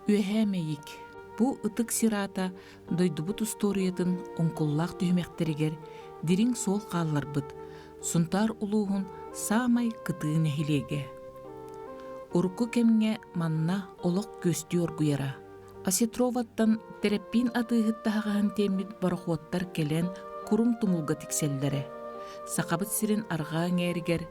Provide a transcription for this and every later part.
Үөһээ Мэйик. Бу ытык сир аата дойдубут устуоруйатын оҥкуллаах түһүмэхтэригэр дириҥ суол хаалларбыт Сунтаар улууһун саамай кытыы нэһилиэгэ. Урукку кэмҥэ манна олох күөстүү оргуйара. Осетроваттан Тэрэппиин атыыһыт таһаҕаһын тиэммит борохуоттар кэлэн куруҥ тумулга тиксэллэрэ. Сахабыт сирин арҕаа эҥээригэр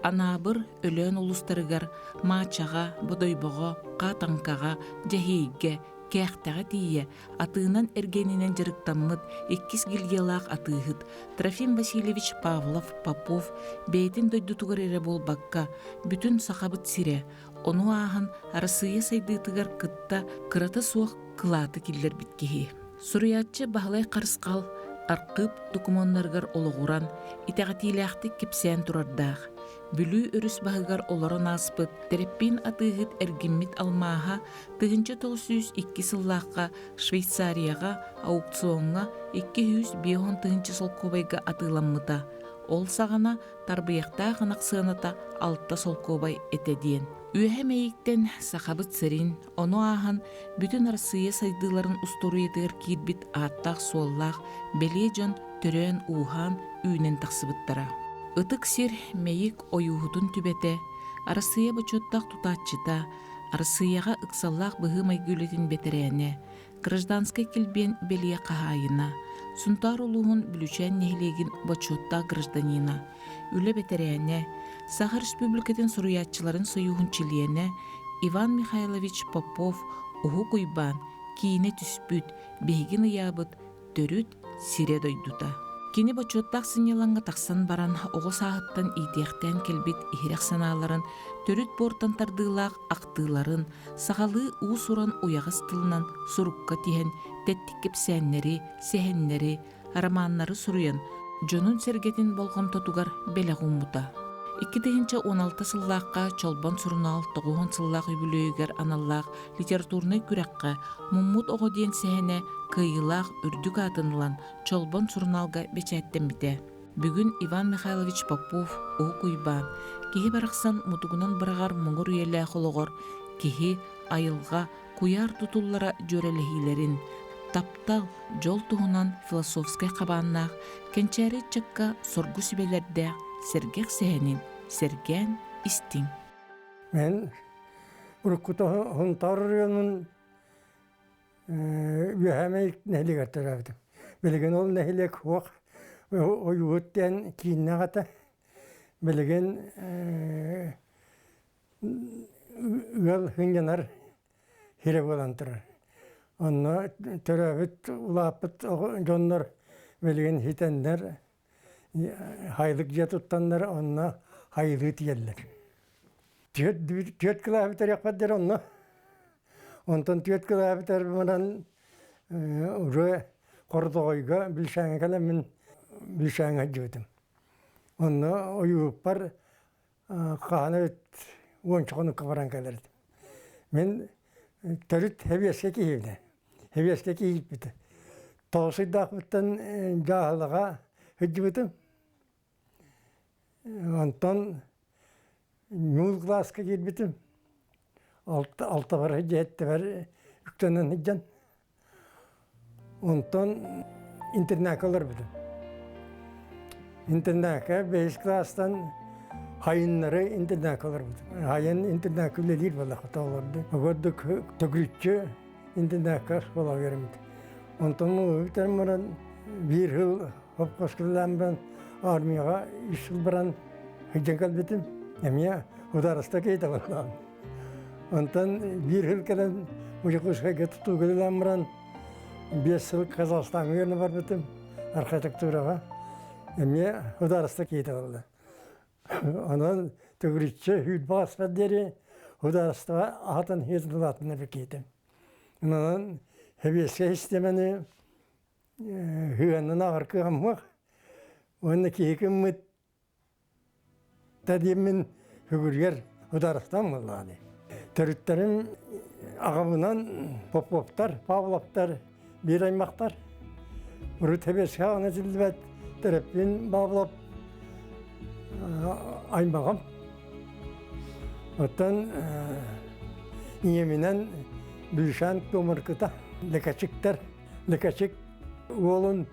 Анаабыр, Өлөөн улуустарыгар Маачаҕа, Бодойбоҕо, Хаатаҥкаҕа, Дьэһиэйгэ, Кээхтэҕэ тиийэ атыынан-эргиэнинэн дьарыктаммыт иккис гильдиялаах атыыһыт Трофим Васильевич Павлов Попов бэйэтин дойдутугар эрэ буолбакка, бүтүн Сахабыт сирэ, ону ааһан Арассыыйа сайдыытыгар кытта кырата суох кылааты киллэрбит киһи. Суруйааччы Баһылай Харысхал архыып докумуоннарыгар олоҕуран, итэҕэтиилээхтик кэпсээн турардаах. Бүлүү өрүс баһыгар олорон ааспыт Тэрэппиин атыыһыт эргиммит алмааһа 1902 сыллаахха Швейцарияҕа аукциоҥҥа 250 тыһыынча солкуобайга атыыламмыта. Ол саҕана тарбыйахтаах ынах сыаната 6 солкуобай этэ диэн. Үөһэ Мэйиктэн Сахабыт сирин, ону ааһан бүтүн Арассыыйа сайдыыларын устуоруйатыгар киирбит ааттаах-суоллаах бэлиэ дьон төрөөн-ууһаан үүнэн тахсыбыттара. Ытык сир Мэйик ойууһутун түбэтэ, Арассыыйа бочуоттаах тутааччыта, Арассыыйаҕа ыксаллаах быһыы-майгы үлэтин бэтэрээнэ, Гражданскай килбиэн бэлиэ хаһаайына, Сунтаар улууһун Бүлүүчээн нэһилиэгин бочуоттаах гражданина, үлэ бэтэрээнэ, Саха Республикатын суруйааччыларын сойууһун чилиэнэ Иван Михайлович Попов Уһук Уйбаан киинэ түспүт, биһигин ыйаабыт төрүт сирэ-дойдута. Кини бочуоттаах сынньалаҥҥа тахсан баран, оҕо сааһыттан иитиэхтээн кэлбит иһирэх санааларын, төрүт буортан тардыылаах ахтыыларын, сахалыы уус-уран уйаҕас тылынан сурукка тиһэн, тэттик кэпсээннэри, сэһэннэри, романнары суруйан, дьонун-сэргэтин болҕомтотугар бэлэх ууммута. 2016 сыллаахха Чолбон сурунаал 90 сыллаах үбүлүөйүгэр аналлаах литературнай күрэххэ Муммут оҕо диэн сэһэнэ кыайыылаах үрдүк аатын ылан Чолбон сурунаалга бэчээттэммитэ. Бүгүн Иван Михайлович Попов Уһук Уйбаан киһи барахсан мутугунан быраҕар муҥур үйэлээх олоҕор киһи, айылҕа, куйаар тутуллара дьүөрэлэһиилэрин, таптал, дьол туһунан философскай хабааннаах кэнчээри ыччакка соргу сүбэлэрдээх сэргэх сэһэнин сэргээн истиҥ. Мен уруккута Сунтаар оройуонун Үөһээ Мэйик нэһилиэгэр төрөөбүтүм. Билигин ол нэһилиэк суох Ойуут диэн кииннээх этэ. Билигин ыал сынньанар сирэ буолан турар. Онно төрөөбүт, улааппыт дьоннор билигин ситэннэр Хайылык дьиэ туттаннар онно хайылыы тиийэллэр. Түөрт, түөрт кылааһы бүтэриэхпэр диэри онно. Онтон түөрт кылааһы бүтэрбин баран уже Хордоҕойго Бүлшээҥҥэ кэлэммин Бүлшээҥҥэ сылдьыбытым. Онно ойууппар хаһан эбит уонча хонукка баран кэлэр этим. Мин төрүт Хэбиэскэ киһибинэ. Хэбиэскэ киирбитэ. Тоҕус ыйдаахпыттан дьааһылаҕа сылдьыбытым. Онтон ньуул кылааска киирбитим. Алта, алтабар дьиэттибэр үктэнэн сылдьан. Онтон интернакка олорбутум. Интернакка бэһис кылаастан хайыннары интернакка олорбутум. Хайын интернакка үлэлиир буоллахпыт олорду. Огордук төгүрүччү интернакка оскуолаҕа үөрэммитим. Онтон бүтэн баран биир сыл хопкоскулаан баран армияҕа үс сыл баран сылдьан кэлбитим. Эмиэ ударыста киһитэ буоллаҕым. Онтон биир сыл кэлэн Мужикушкайга тутууга үлэлээн баран биэс сыл Казахстаҥҥа үөрэнэ барбытым архитектураҕа. Эмиэ ударыста киһитэ буолла. Онон төгүрүччү сүүрбэ аспар диэри ударыстаҕа аһатан иһин улаатынна киһитим. Онон сэбиэскэй систиэмэни сыһыаннан ааҕар кыаҕым суох. Уонна киһи гыммыт диэммин сүгүрүйэр ударыстан буоллаҕа Төрүттэрим аҕабынан Поповтар, Павловтар биир аймахтар. Урут сэбиэскэй аҕана этиллибэт Тэрэппин Павлов аймаҕым. Оттон ийэминэн Бүлүшан Томаркыта, Лекачиктар, Лекачик уолун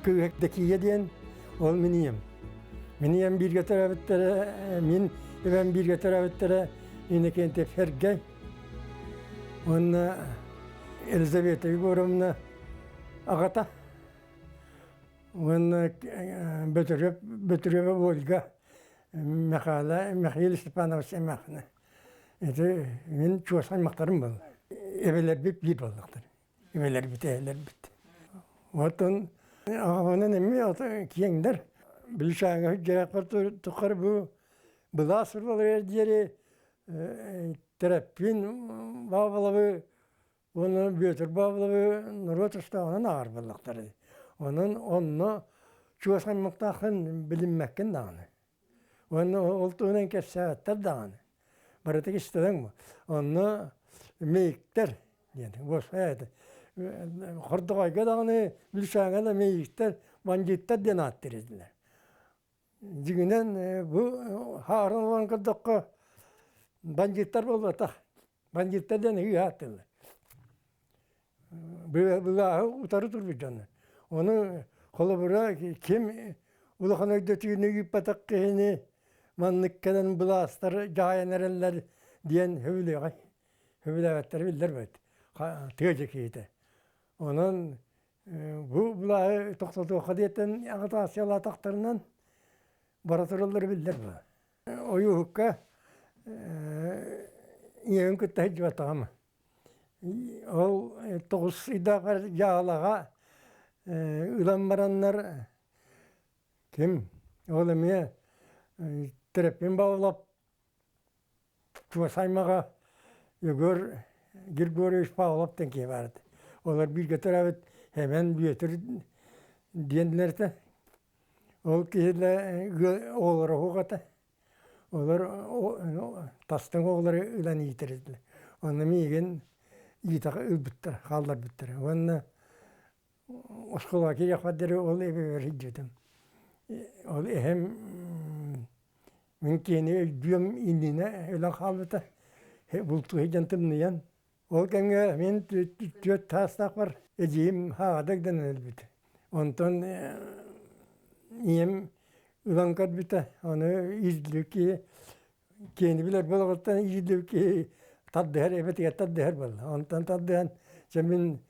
кыыһа Дакия диэн, ол мин ийэм. Мин ийэм бииргэ төрөөбүттэрэ, мин эбэм бииргэ төрөөбүттэрэ Иннокентьев Сергей уонна Елизавета Егоровна аҕата уонна Бөтүрүөп Бөтүрүөбэ Ольга Михаила Михаил Степанович эмээхсинэ. Ити мин чугас аймахтарым буолла. Эбэлэрбит биир буоллахтар. Эбэлэрбит, эһэлэрбит. Оттон аҕабынан эмиэ киэҥнэр. Бүлүчааҥҥа дьиэхпэр тухары бу былаас сурулар диэри Тэрэппиин Баабылабы уонна Бүөтүр Баабылабы норуот устааҕынан ааҕар буоллахтара. Онон онно чугас аймахтааххын билиммэккин даҕаны. Уонна ол туһунан кэпсээбэттэр даҕаны. Барыта кистэлэҥ бу. Онно мейиктэр диэн уопсай Хордоҕойго даҕаны Бүлүчээҥҥэ да мейиктэр, бандьыыттар диэн ааттыыр этилэр. Дьиҥинэн бу хаарын ылан көрдөххө бандьыыттар буолбатах. Бандьыыттар диэн ыһыы ааттыыллар. Былааһы утары турбут дьоннор. Ону холобура ким улахан өйдөтүүнү ыыппатах киһини маннык кэлэн былаастар дьаһайан эрэллэр диэн сөбүлүөҕэй. Сөбүлээбэттэрэ биллэр эбит. Тыа дьэ киһитэ. Онон бу былааһы тохтотуохха диэтэн аҕытаассыйалаатахтарынан бара тураллара биллэр буолар. Ойууһукка ийэбин кытта сылдьыбатаҕым. Ол тоҕус ыйдаах дьаалаҕа ылан бараннар ким ол эмиэ Тэрэппин Павлов чугас аймаҕа Егор Григорьевич Павлов диэн киһи баар этэ. Олор бииргэ төрөөбүт Сэмэн Бүөтүр диэннэр этэ. Ол киһилэ оҕолоро оһох этэ. Олор тастыҥ оҕолору ылан иитэр этилэр. Онно миигин иитэ ылбыттара, хаалларбыттара. Уонна оскуолаҕа киириэхпэр диэри ол эбэбэр сылдьыбытым. Ол эһэм мин киһини өйдүөм иннинэ өлөн хаалбыта. Бултуу сылдьан тымныйан. Ол кэмҥэ мин түөрт таастаахпар эдьиийим Хааҕадык дэнэн өлбүтэ. Онтон ийэм ылан көрбүтэ, ону иирдибит киһи киһини билэр буолуоҕуттан иирдибит киһи тардыһар эбэтигэр тардыһар буолла. Онтон тардыһан дьэ мин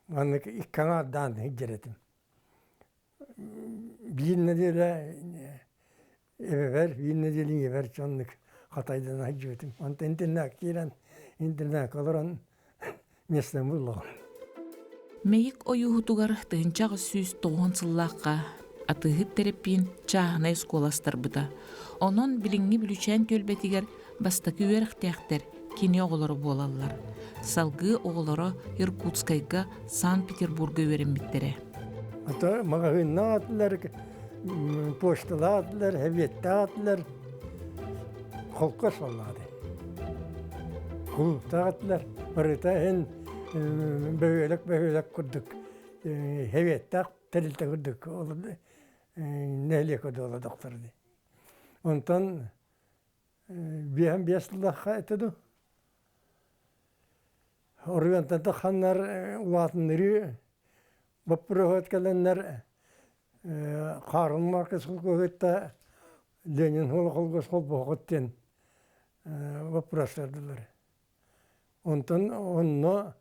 маннык икки аҥаардаан сылдьар этим. Биир нэдиэлэ эбэбэр, биир нэдиэлэ ийэбэр соннук хатайдана сылдьыбытым. Онтон интернакка киирэн, интернакка олорон миэстэм буллаҕым. Мэйик ойууһутугар 1890 сыллаахха атыыһыт Тэрэппиин чааһынай оскуола астарбыта. Онон билиҥҥи Бүлүчээн түөлбэтигэр бастакы үөрэхтээхтэр кини оҕолоро буолаллар. Салгыы оҕолоро Иркутскайга, Санкт-Петербурга үөрэммиттэрэ. Ата маҕаһыыннаах этилэр, почталаах этилэр, эбиэттээх этилэр, холкуос буоллаҕа Кулууптаах этилэр, барыта иһин бөһүөлэк бөһүөлэк курдук эбиэттээх тэрилтэ курдук нэһилиэк одуулаатахтар дии. Онтон биэһэн биэс сыллаахха этэ дуу Оруйуонтан тахханнар улаатыннарыы боппуруоһут кэлэннэр Карл Маркс холкуоһутта Ленин холкуос холбоһоҕут диэн боппуруостардылар. Онтон онно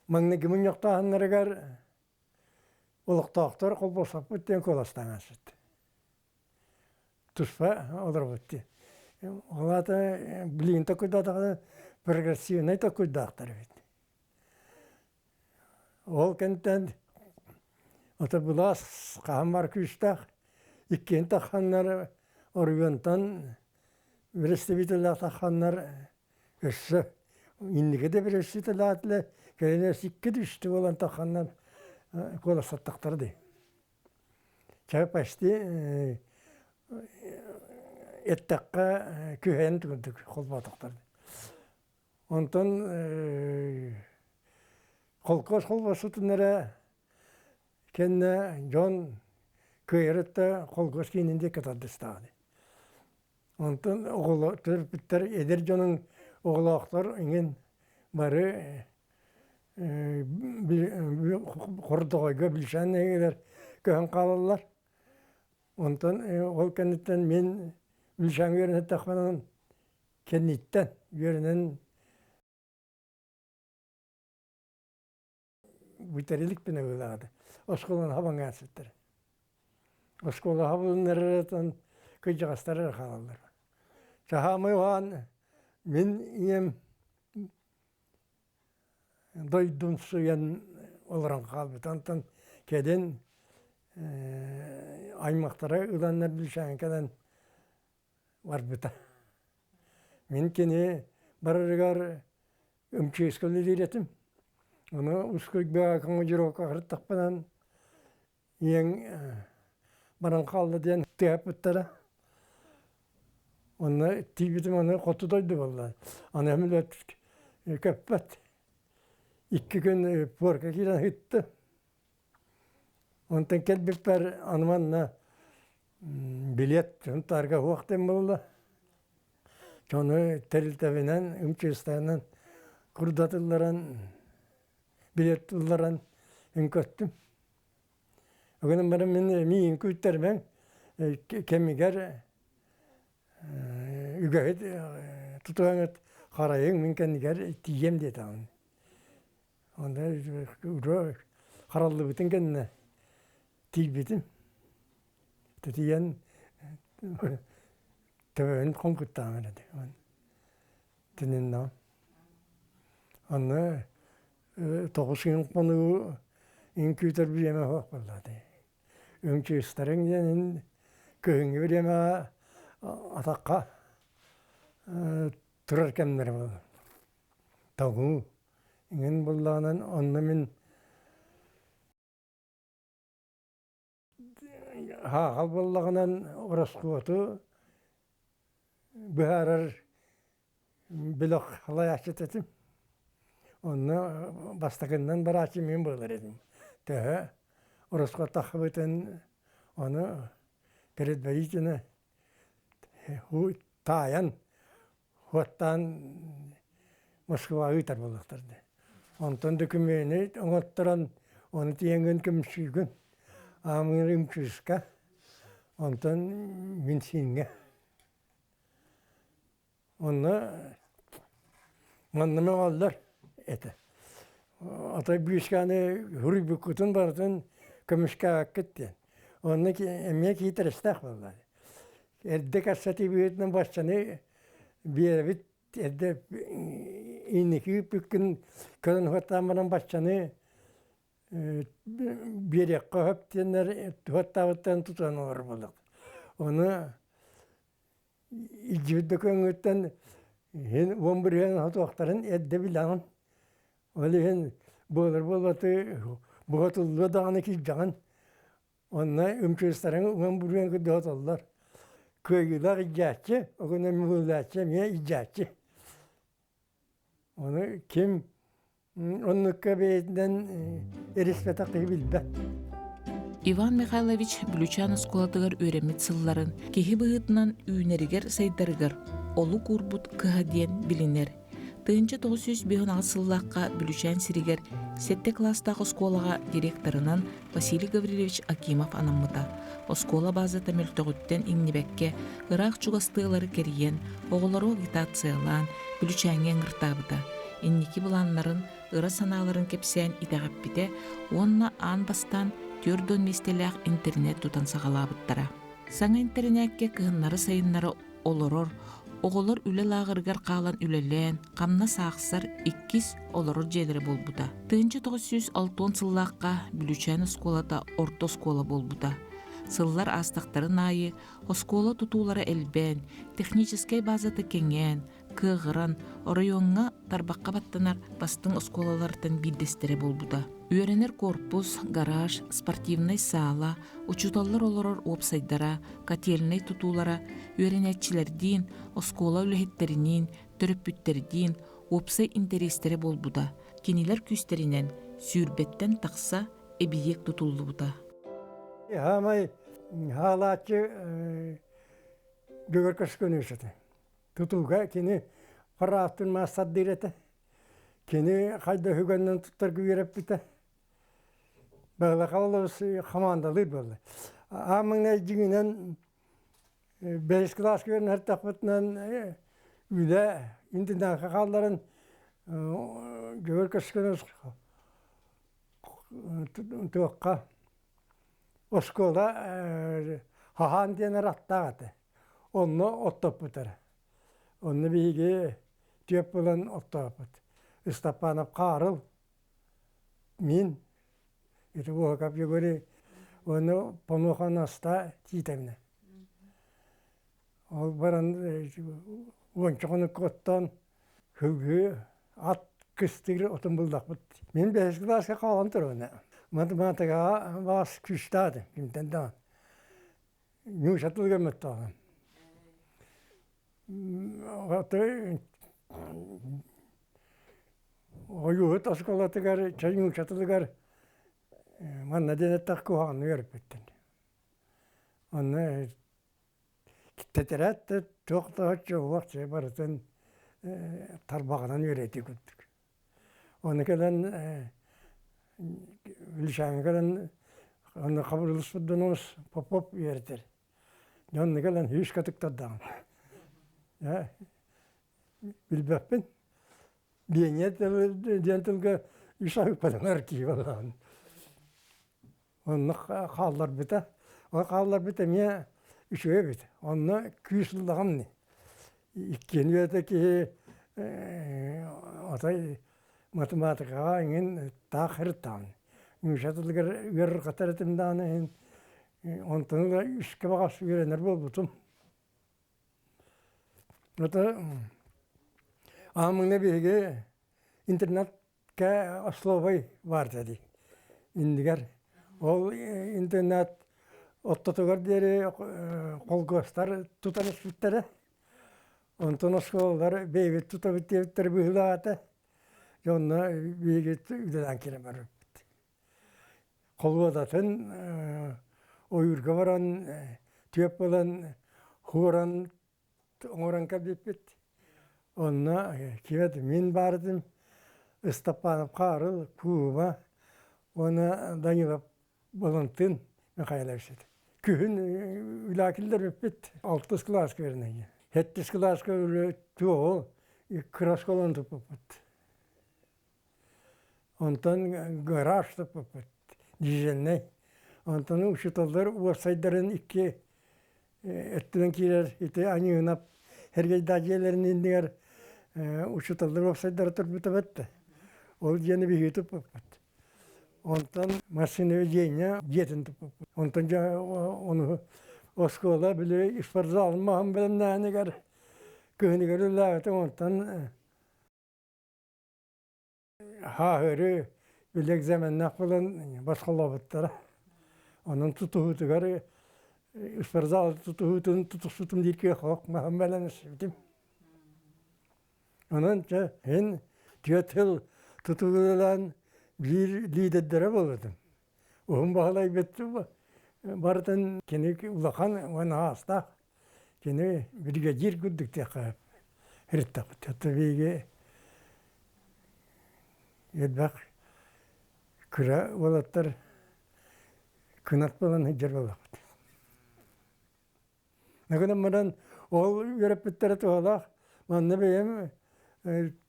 маҥнайгы мунньахтааһыннарыгар олохтоохтор холбосоппут диэн куоластаан ааспыт. Туспа олоробут дии. Ол аата билигин токуйдаатаҕына прогрессивнай токуйдаахтар эбит. Ол кэнниттэн ото былаас хаһан баар күүстээх иккиэн тахханнар оройуонтан представителлээх тахханнар өссө инники да представителлээх кэлин өссө икки үстэ буолан тахханнар куоластаттахтара дии. Чэ почти эттэххэ күһэйэн курдук холбоотохтор. Онтон холкуос холбосутун эрэ кэннэ дьон кыайарытта холкуос киинин диэки тардыстаҕа. Онтон оҕолор төрөппүттэр эдэр дьонуҥ оҕолоохтор иҥин бары хордоҕойго билсэн эҥилэр көһөн хаалаллар. Онтон ол кэнниттэн мин билсэн үөрэнэттэхпинэ кэнниттэн үөрэнэн бүтэриликпинэ быылаҕата оскуоланы хабаҥҥа сыттар. Оскуола хабылыннарыттан кыдьаҕастар эрэ хаалаллар. Саамай уһаан мин ийэм дойдун суйан олорон хаалбыт. Онтон кэлин аймахтара ыланнар Бүлүүчээҥҥэ кэлэн барбыта. Мин кини барарыгар МЧС-ка үлэлиир этим. Ону Ускуйга командировкаҕа сырыттахпынан ийэҥ баран хаалла диэн тыаһаппыттара. Онно тиийбитим аны хоту дойду буолла. Аны самолет көппөт. Икки күн пуорка киирэн ыытты. Онтон кэлбиппэр аны манна билет Сунтаарга суох диэн буолла. Дьону тэрилтэбинэн, МЧС-таынан курдатылларан, билет ылларан үҥкөттүм. Гынан баран мин миигин күүттэрмэҥ кэмигэр үгэһит тутуһаҥыт харайыҥ мин кэннигэр тиийиэм диэтэҕин. Онно хараллыбытын кэннэ тиийбитим. Тиийэн төбөбүн хоҥкуттаан этэ. Тининнэҕим. Онно тоҕус күн хонуу үҥкүүтэр бириэмэ суох буолла Үҥкүүстэрин диэн күһүҥҥү бириэмэҕэ атахха турар кэмнэрэ буолар. Тоҥуу иҥин буоллаҕынан онно мин Саахал буоллаҕынан ороскуоту быһаарар бөлөх салайааччыта этим. Онно бастакыннан барааччы мин буолар этим. Төһө ороскуот тахсыбытын ону предварительно таайан Уоттаан Москваҕа ыытар буоллахтар дии. Онтон дөкүмүөнү оҥотторон, ону тиийэҥҥин көмүскүүгүн. Аамыыр үҥкүүскэ, онтон Минсиҥҥэ. Онно манна мөҕөллөр этэ. Отой бүүскэни суруйбуккутун барытын көмүскээбэккит диэн. Онно эмиэ киитэрэстээх буолла. Эрдэ кэпсэтии быһыытынан баччаны биэрэбит эрдэ инники ыыппыккын көрөн уһаттаан баран баччаны биэриэххэ сөп диэннэр туһаттаабыттарын тутан олорор буоллахпыт. Ону илдьибит да көҥүттэн иһин 10% хотуохтарын эрдэ билэҕин. Ол иһин буолар буолбаты буһатыллыа даҕаны киирдэҕин. Онно ымчыыстарын уҥан буруйан кырдьаҕаталлар. Кыайыылаах илдьээччи, огонон муҥулааччы эмиэ илдьээччи. Ону ким оннукка бэйэтинэн эриспэтэх киһи билбэт. Иван Михайлович Бүлүчээн оскуолатыгар үөрэммит сылларын киһи быһыытынан үүнэригэр-сайдарыгар олук уурбут кыһа диэн билинэр. 1958 сыллаахха Бүлүчээн сиригэр сэттэ кылаастаах оскуолаҕа директорынан Василий Гаврильевич Акимов анаммыта. Оскуола базата мөлтөҕүттэн иҥнибэккэ, ыраах-чугас тыалары кэрийэн, оҕолору агитациялаан, Бүлүчээҥҥэ ыҥыртаабыта. Инники былааннарын, ыра санааларын кэпсээн итэҕэппитэ уонна аан бастаан 40 миэстэлээх интэринээт тутан саҕалаабыттара. Саҥа интэринээккэ кыһыннары-сайыннары олорор, оҕолор үлэ лааҕырыгар хаалан үлэлээн, хамнас аахсар иккис олорор дьиэлэрэ буолбута. 1960 сыллаахха Бүлүүчээн оскуолата орто оскуола буолбута. Сыллар аастахтарын аайы оскуола тутуулара элбээн, техническэй базата кэҥээн, кыаҕыран, оройуоҥҥа тарбахха баттанар бастыҥ оскуолалартан биирдэстэрэ буолбута. Үөрэнэр корпус, гараж, спортивнай саала, учууталлар олорор уопсайдара, котельнай тутуулара үөрэнээччилэрдиин, оскуола үлэһиттэриниин, төрөппүттэрдиин уопсай интэриэстэрэ буолбута. Кинилэр күүстэринэн сүүрбэттэн тахса эбийиэк тутуллубута. Хаамай хаалааччы. Дөгөр көскөнүүс этэ. Тутууга кини парааттын маастардыыр этэ. Кини хайда үгэннэн туттарга үөрэппитэ. Баһылаха олус хамаандалыыр буолла. Аан маҥнай дьиҥинэн бэһис кылааска үөрэнэртэхпитинэн үлэ интендаҥка хаалларан Дьөгүөр Көскөнөс туохха оскуола хаһаан диэн аттаах этэ. Онно оттоппуттара. Онно биһиги түөп булан оттооппут. Ыстапаанап Хаарыл, мин, ити Уоһукап Егорий уонна Понуоха Наста Тиитэбинэ. Ол баран уонча хонукка оттоон Сылгы ат кыстыыр отун буллахпыт. Мин бэһис кылааска хаалан турабын. Математикаҕа баас күүстээх этим, кимтэн даҕаны. Ньууча тылыгар мөттөҕүм. Ойууһут оскуолатыгар чэй нуучча тылыгар манна диэн эттэххэ куһаҕаннык үөрэппиттэр. Онно Тэтэрээт да туох да оччо чэ барытын тарбаҕынан үөрэтии курдук. Ону кэлэн Вилшаҥҥа кэлэн онно Хабырылыспыт Попов үөрэтэр. Дьэ онно кэлэн сүүскэ тыктардаҕым. Билбэппин. Биэньэ диэн тылга үс аһыыппатанар киһи буоллаҕын. Онно хаалларбыта. Ол хаалларбыт эмиэ үчүгэй эбит. Онно күүс ыллаҕым ини. Иккиэн үөрэтэ киһи отой математикаҕа эҥин таах ырыттаҕын. Нуучча тылыгар ыарырҕатар этим даҕаны иһин онтон ыла үскэ баҕас үөрэнэр буолбутум. Это аамыҥна биһиги интернат Кэ ословой баар дии иннигэр ол интернат ортотугар диэри холкуостар тутан испиттэрэ онтон оскуолалар бэйэбит тутабыт диэбиттэрэ быһыылаах этэ дьэ онно биһиги үлэлээн киирэн барбыппыт холуодатын ойуурга баран түөп буолан хуоран оҥорон кэлбиппит. Онно кибет мин баарытым Ыстапаанов Хаарыл, Куума уонна Данилов Балантын Михайлович этэ. Күһүн үлэ киллэрбиппит алтыс кылааска үөрэнэ. Сэттис кылааска үлэ туоҕу кыра оскуоланы туппуппут. Онтон гараж туппуппут дизельнэй. Онтон учууталлар уопсайдарын икки өттүнэн киирэр ити Аньыынап Сергейдаах дьиэлэрин иннигэр учууталлар уопсайдара турбута бэрт. Ол дьиэни биһиги туппуппут. Онтон массыына дьиэҥҥэ дьиэтин туппуппут. Онтон дьэ ону оскуола били спортзалын маһын бэлэмнээһинигэр кыһыныгар үлэлээбитим. Онтон Хааһыры били экзаменнаах буолан босхолообуттара. Онон тутуһуутугар спортзал тутуһуутун тутуспутум диир кыах суох маһын бэлэмнэспитим. Онон чэ мин түөрт сыл тутуһуулаан биир лиидэрдэрэ буолбутум. Уһун Баһылайбыт барытын кини улахан уонна аастаах Кини биригэдьиир курдук диэххэ ырыттахпыт. Оттон биһиги элбэх кыра уолаттар кынат буолан сылдьар буоллахпыт. Гынан баран ол үөрэппиттэрэ туһалаах. Манна бэйэм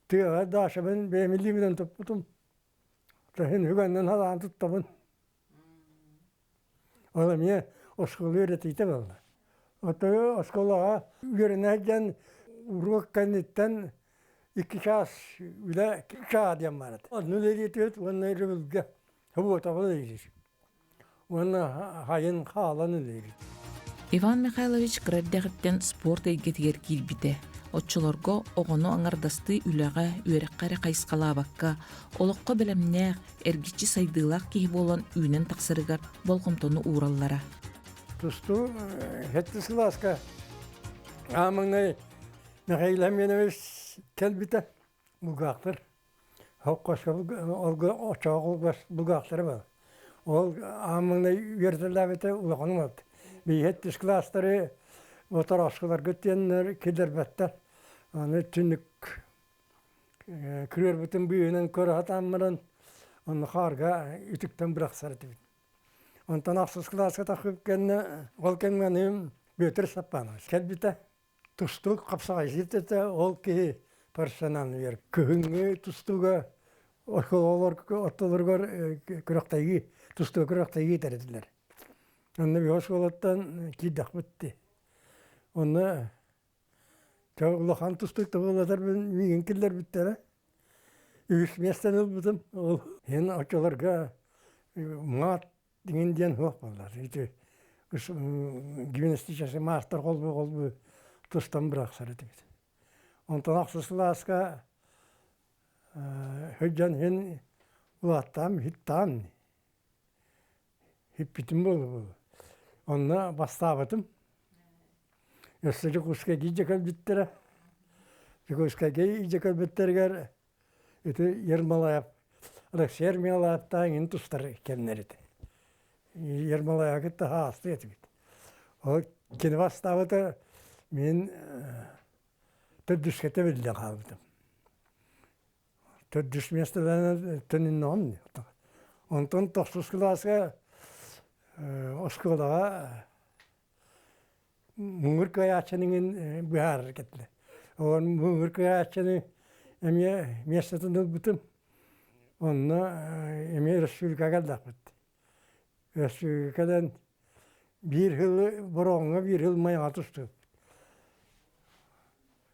тыаҕа Дашабын бэйэм илиибинэн туппутум. Таһын үгэннэн халаан туттабын. Ол эмиэ оскуола үөрэтиитэ буолла. Оттон оскуолаҕа үөрэнэ сылдьан уруок кэнниттэн икки чаас үлэ чаа диэн баар этэ. Онно үлэлиэтибит уонна өрөбүлгэ субуотаҕа үлэлиир. Уонна хайын хаалан үлэлиир. Иван Михайлович кыра эрдэҕиттэн спорт эйгэтигэр киирбитэ. Оччолорго оҕону аҥардастыы үлэҕэ, үөрэххэ эрэ хайысхалаабакка, олоххо бэлэмнээх, эргиччи сайдыылаах киһи буолан үүнэн тахсарыгар болҕомтону уураллара. Тустуу сэттис кылааска аамаҥнай Михаил Аминович кэлбитэ булгаахтар. Холкуоска оччоҕо булгаахтара бар. Ол аамаҥнай үөрэтэллээбитэ улахан умат. Биһи сэттис кылаастары Отороскуларгыт диэннэр киллэрбэттэр. Аны түннүк күрүөрбүтүн быыһынан көрө сатаан баран, онно хаарга үтүктэн бырахсар этибит. Онтон ахсыс кылааска тахсыбыт кэннэ, ол кэмҥэ аны Бүөтүр Саппанович кэлбитэ. Тустуук хапсаҕайсыт этэ, ол киһи персональный Кыһыҥҥы тустууга оскуолалар ортолоругар күрэхтэһии, тустууга күрэхтэһии тэрилтилэр. Онно биһи оскуолаттан киирдэхпит дии. Онно улахан тустуук табыллатарбын миигин киллэрбиттэрэ. Үһүс миэстэни ылбытым. Ол иһин оччолорго маат диҥин диэн суох буолла. Ити гимнастическай маастар холбуу-холбуу тустан бырахсар этибит. Онтон ахсыс кылааска сылдьан иһин улааттаам, хиттаам Хиппитим буолла. Онно бастаабатым. Өссө Дьокуускайга илдьэ кэлбиттэрэ. Дьокуускайга илдьэ кэлбиттэригэр ити Ермолаев, Алексей Ермолаевтаах иҥин тустар кэмнэр этэ. Ермолаевы кытта хаастыы этибит. Ол кини бастаабыта мин төрдүскэтэ биллэн хаалбытым. Төрдүс миэстэлэнэн төнүннэҕим дии. Онтон тохсус кылааска оскуолаҕа муҥур кыайааччыны иҥин быһаарар этилэр. Ол муҥур кыайааччыны эмиэ миэстэтин ылбытым. Онно эмиэ республикаҕа кэллэхпит. Республикадан биир сыл Бороҕоҥҥо, биир сыл Майаҕа тустубут.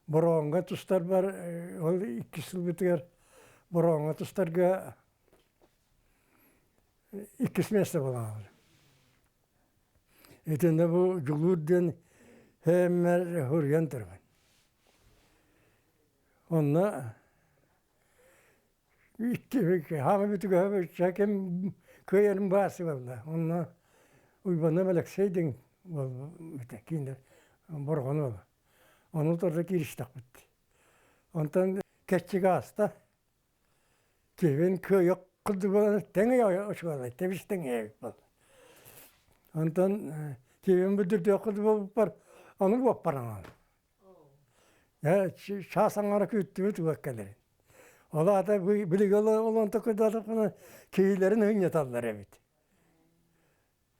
Бороҕоҥҥо тустарбар ол иккис сылбытыгар Бороҕоҥҥо тустарга иккис миэстэ буолан Итиннэ бу Дьулуур диэн һээммэр суруйан турабын. Онно Икки ким кыайарын баасы буолла. Онно Уйбанов Алексей диэн буолбута киинэ Борҕону буолла. Ону торда кииристэхпит. Онтон кэччик ааста. Киһибин кыайык курдук буолан тэҥэ очуолай, тэбис тэҥэ буолла. Онтон киһибин бүдүрдүөх курдук буолбуппар, ону буоппараҥан. Чаас аҥара күүттүбүт уот кэлэрин. Ол аата билиги олонто кырдаатахпына киһилэрин ыһынньаталлар эбит.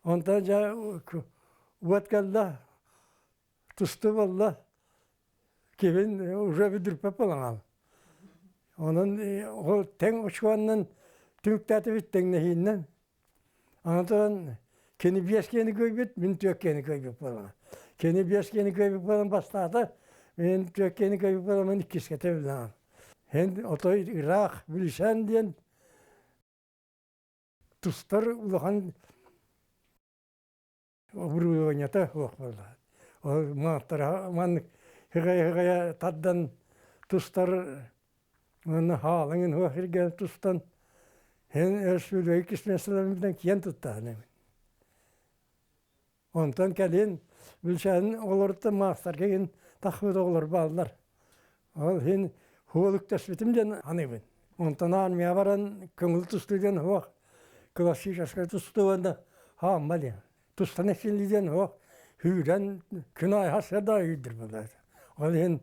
Онтон дьэ уот кэллэ, тустуу буолла, киһин уже бүдүрпэт буолан Онон ол тэҥ учуоннан түмүктээтибит тэҥнэһииннэн. Онтон кини биэс киһини кыайбыт, мин түөрт киһини кыайбыт буолан. Кини биэс киһини кыайбыт буолан бастаата, мин түөрт киһини кыайбыт буолан мин иккискэ тэбилэҕим. Эн отой ыраах Бүлүсээн диэн тустар улахан оборудованиета суох буолла. Ол мааттара маннык ыгайа-ыгайа тардан тустар уонна хаалаҥын суох сиргэ тустан эн өрөспүүбүлүкэ иккис миэстэлэрбитинэн киэн туттаһан эбит. Онтон кэлин Бүлсээн оҕолоруттан маастарга иһин тахсыбыт оҕолор бааллар. Ол иһин суол үктэспитим диэн аныыбын. Онтон армия баран көҥүл тустуу диэн суох, классическай тустуу уонна хаамма диэн. Тустан эсилли диэн суох, сүүрэн күн аайы хасыа да үүрдүр буолла. Ол иһин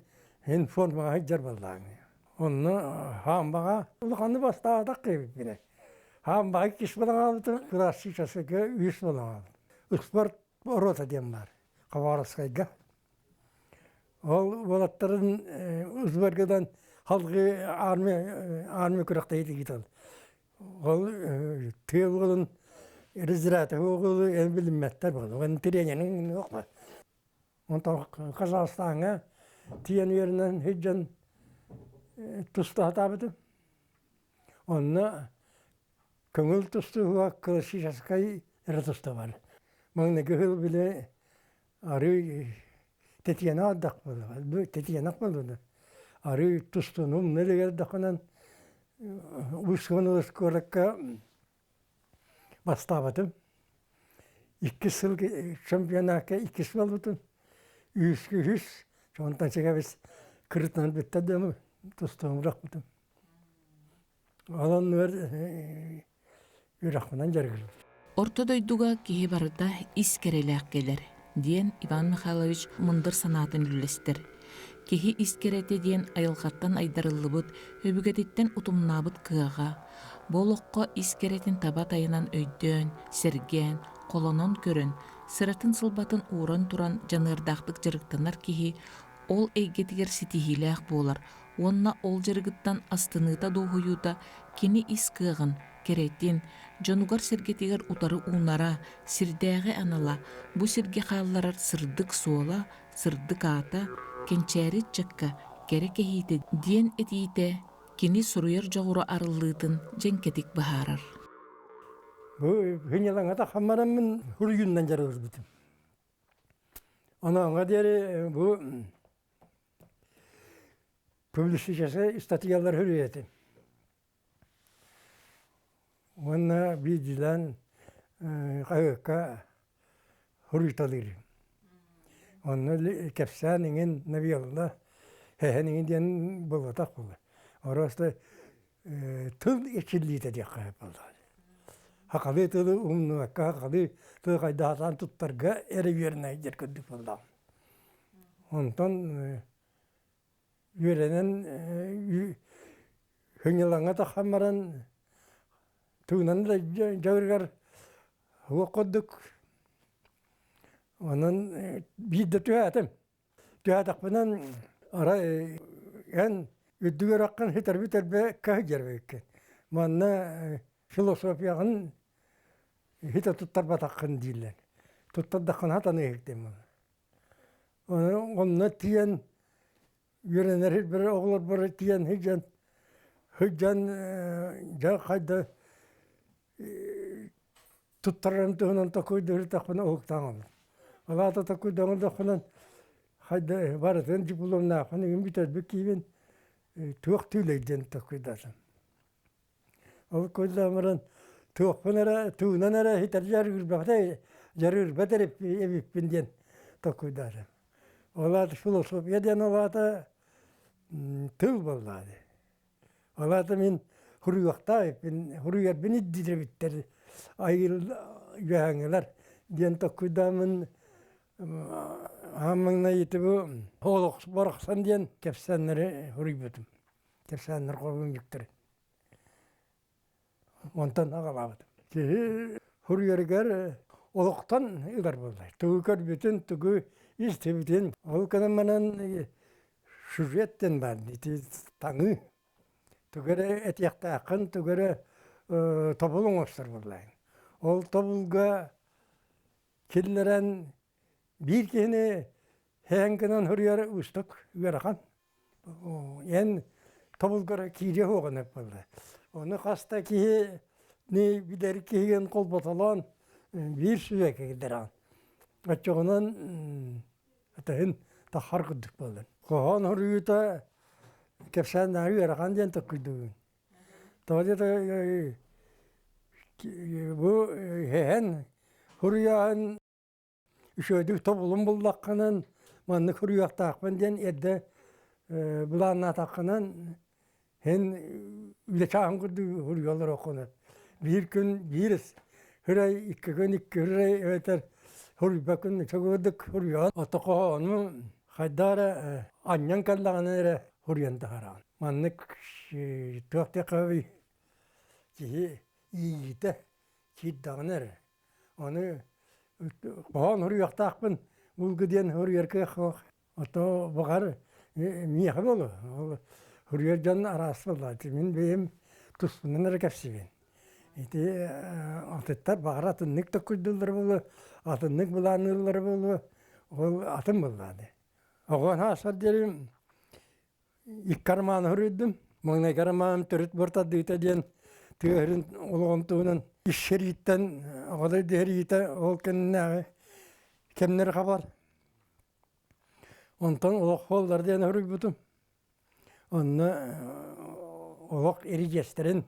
иһин формаҕа сылдьар буоллаҕыҥ. Онно хаамбаҕа улаханнык бастаабатах киһибиппинэ. Хаамбаҕа иккис буолан хаалбытым, классическайга үс буолан хаалбытым. Спорт рота диэн баар Хабаровскайга. Ол уолаттарын узбаргыдан халгыы армия армия күрэхтэһиитэ ыытан. Ол тыа уолун разряды уолу эн билиммэттэр буолуо. Эн тренерин суох. Онтон Казахстаҥҥа тиийэн үөрэнэн сылдьан туста сатаабытым. Онно көҥүл тустууга классическай эрэ туста бар. Маҥнайгы сыл били арыы тэтиэнэх ардах буолла, тэтиэнэх буолла. Арыы тустунум нэлэгэрдэххинэн Усть куоракка бастаабатым. Иккис сыл чемпионакка иккис буолбутум. Үһүскэ үһүс, онтон чэгэбис кырытынан бүттэ дьону тустуом бырахпытым. Ол оннугар үөрэхпинэн дьарыгырбыт. Орто дойдуга киһи барыта ис кэрэлээх кэлэр. диэн Иван Михайлович мындыр санаатын үллэстэр. Киһи ис кэрэтэ диэн айылҕаттан айдарыллыбыт, өбүгэтиттэн утумнаабыт кыаҕа. Бу олоххо ис кэрэтин таба тайанан өйдөөн, сэргээн, холонон көрөн, сыратын-сылбатын ууран туран дьаныардаахтык дьарыктанар киһи ол эйгэтигэр ситиһиилээх буолар уонна ол дьарыгыттан астыныыта-дуоһуйуута кини ис кыаҕын, кэрэтин, дьонугар-сэргэтигэр утары уунара, сирдээҕи анала, бу сиргэ хаалларар сырдык суола, сырдык аата, кэнчээри ыччакка кэрэ кэһиитэ диэн этиитэ кини суруйар дьоҕура арыллыытын дьэҥкэтик быһаарар. Бу хыньалаҥата хаммараммын хуруйуннан дьарыгырбытым. Онооҥҥо диэри бу публицистическай ыстатыйалар хөрүөтүм. Уонна биирдиилээн хаһыакка суруйталыырым. Онно кэпсээн иҥин новелла сэһэн иҥин диэн буолбатах буолар. Просто тыл эрчиллиитэ диэххэ сөп буоллаҕа. Сахалыы тылы умнубакка, сахалыы тылы хайдах сатаан туттарга эрэ үөрэнэ диэн курдук буоллаҕым. Онтон үөрэнэн сынньалаҥҥа тахсан баран тыынан да дьарыгар суох курдук. Онон биирдэ түһээтим. Түһээтэхпинэн арай эн үрдүк үөрэххин ситэрбит эрбэккэ сылдьар эбиккин. Манна философияҕын ситэ туттарбатаххын дииллэр. Туттардаххына сатаныыһык диэн Онно тиийэн үөрэнэр сирбэр оҕолорбор тиийэн сылдьан сылдьан дьэ хайда туттарарым туһунан толкуйдууртахпына уһуктаан олордум. Ол аата толкуйдоҥордохпунан хайда барытын дипломнаахпын игин бүтэрбит киһибин туох түүлэй диэн толкуйдаатым. Ол куйдаан баран туохпун эрэ туунан эрэ иһитэр дьарыырбата дьарыырбат эбиппин диэн толкуйдаатым. Ол аата философия диэн ол аата тыл буоллаҕа дии. Ол аата мин суруйуохтаах эбиппин, суруйарбын ирдиир эбиттэр айыл үөһээҥҥилэр диэн толкуйдааммын аан маҥнай ити бу олох барахсан диэн кэпсээннэри суруйбутум. Кэпсээннэр хобунньуктары. Онтон аҕалаабытым. Киһи суруйарыгар олохтон ылар буолла. Тугу көрбүтүн, тугу истибитин. Ол гынан манан сюжет диэн баар ити таҥыы. Тугу эрэ этиэхтээххин, тугу эрэ тобул оҥостор буоллаҕыҥ. Ол тобулга киллэрэн биир киһини һээн гынан суруйар уустук ыарахан. Эн тобулгара киириэ суоҕун буолла. Ону хас да киһи билэр киһигин холботолоон биир сүбэ киллэрэҕин. Оччоҕунан атыһын таххар курдук буолар. Хоһоон суруйуута кэпсээн ыарахан диэн толкуйдуубун. Тоҕо диэтэ бу эһэн суруйааһын Үчүгэйдик тобулун буллаххынан, маннык суруйуохтаахпын диэн эрдэ былааннаатаххынан, һин үлэ чааһын курдук суруйа олоруоххун. Биир күн биир сырай, икки күн икки сырай эбэтэр суруйбаккын үчүгэйдик суруйаҕын. Ото хоһоону хайдах эрэ анньан кэллэҕинэ эрэ суруйан таһараҕын. Маннык туох диэххэ киһи иэйиитэ киирдэҕинэ эрэ Ону хоһоон суруйуохтаахпын булгу диэн суруйар кыах суох. Ото баҕар миэхэ буолуо. Ол суруйар дьон араас буоллааччы. Мин бэйэм туспунан эрэ кэпсиибин. Ити атыттар баҕар атыннык толкуйдууллара буолуо, атыннык былаанныыллара буолуо. Ол атын буоллаҕа дии. Оҕо сааспар диэри Икки романы суруйдум. Маҥнайгы романым Төрүт буортардыыта диэн тыа сирин олоҕун туһунан ис сэрииттэн Аҕа дойду сэриитэ ол кэннинээҕи кэмнэри хабар. Онтон олох буоллар диэн суруйбутум. Онно олох эридьиэстэрин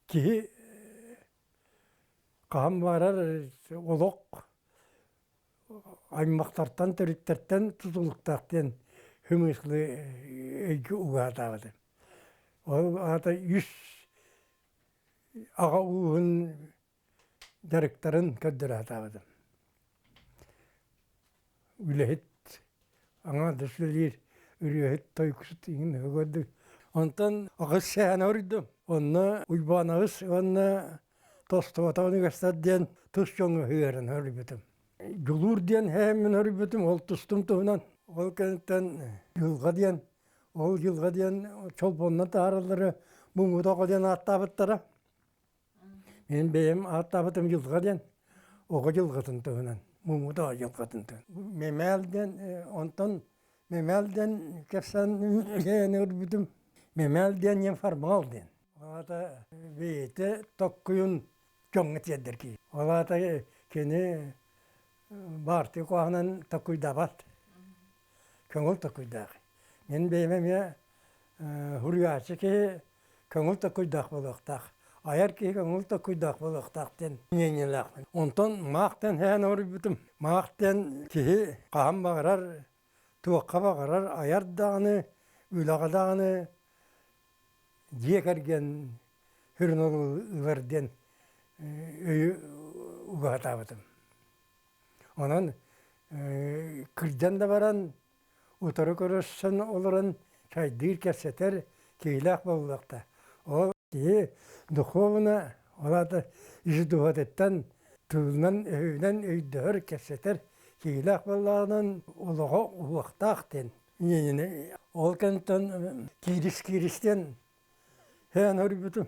киһи хаһан баҕарар олох аймахтартан, төрүттэртэн тутулуктаах диэн хымыыслы өйгө угаатаабытым. Ол аата үс аҕа ууһун дьарыктарын көрдөрө сатаабытым. Үлэһит аҥаардас үлэлиир ырыаһыт тойуксут иҥин көрдүк. Онтон аҕыс сэһэн оруйдум. Онно Уйбаанабыс уонна Тостубатаҕын үгэстэр диэн тус дьоҥҥо ыһыаран хоруйбутум. Дьулуур диэн һээммин хоруйбутум, ол тустум туһунан. Ол кэнниттэн Дьылҕа диэн, ол Дьылҕа диэн чолбоннон таһаараллары Муҥутоҕо диэн ааттаабыттара. Мин бэйэм ааттаабытым Дьылҕа диэн, оҕо дьылҕатын туһунан, Муҥутоҕо дьылҕатын туһунан. Мэмээл диэн, онтон Мэмээл диэн кэпсээн өлбүтүм. Мэмээл диэн неформал диэн. Ол аата бэйэтэ токкуйун дьоҥҥо тиэрдэр киһи. Ол аата кини баартыйа куһаҕанын токкуйдаабат. Көҥүл токкуйдаах. Мин бэйэм эмиэ суруйааччы киһи көҥүл токкуйдаах буолуохтаах. Айар киһи көҥүл токкуйдаах буолуохтаах диэн мнениелээхпин. Онтон маах диэн һээн оруйбутум. Маах диэн киһи хаһан баҕарар, туохха баҕарар айар даҕаны, үлэҕэ даҕаны дьиэ кэргэн сүрүн ылар диэн өйү угаһатаабытым. Онон кырдьан да баран утары көрөссөн олорон чайдыыр, кэпсэтэр киһилээх буоллахта. Ол киһи духовно, ол аата ис дууһатыттан тылынан, өйүнэн өйдөһөр, кэпсэтэр киһилээх буоллаҕынан олоҕо уһуохтаах диэн Иэнини ол кэнниттэн киирис-кииристэн һээн өрбүтүм.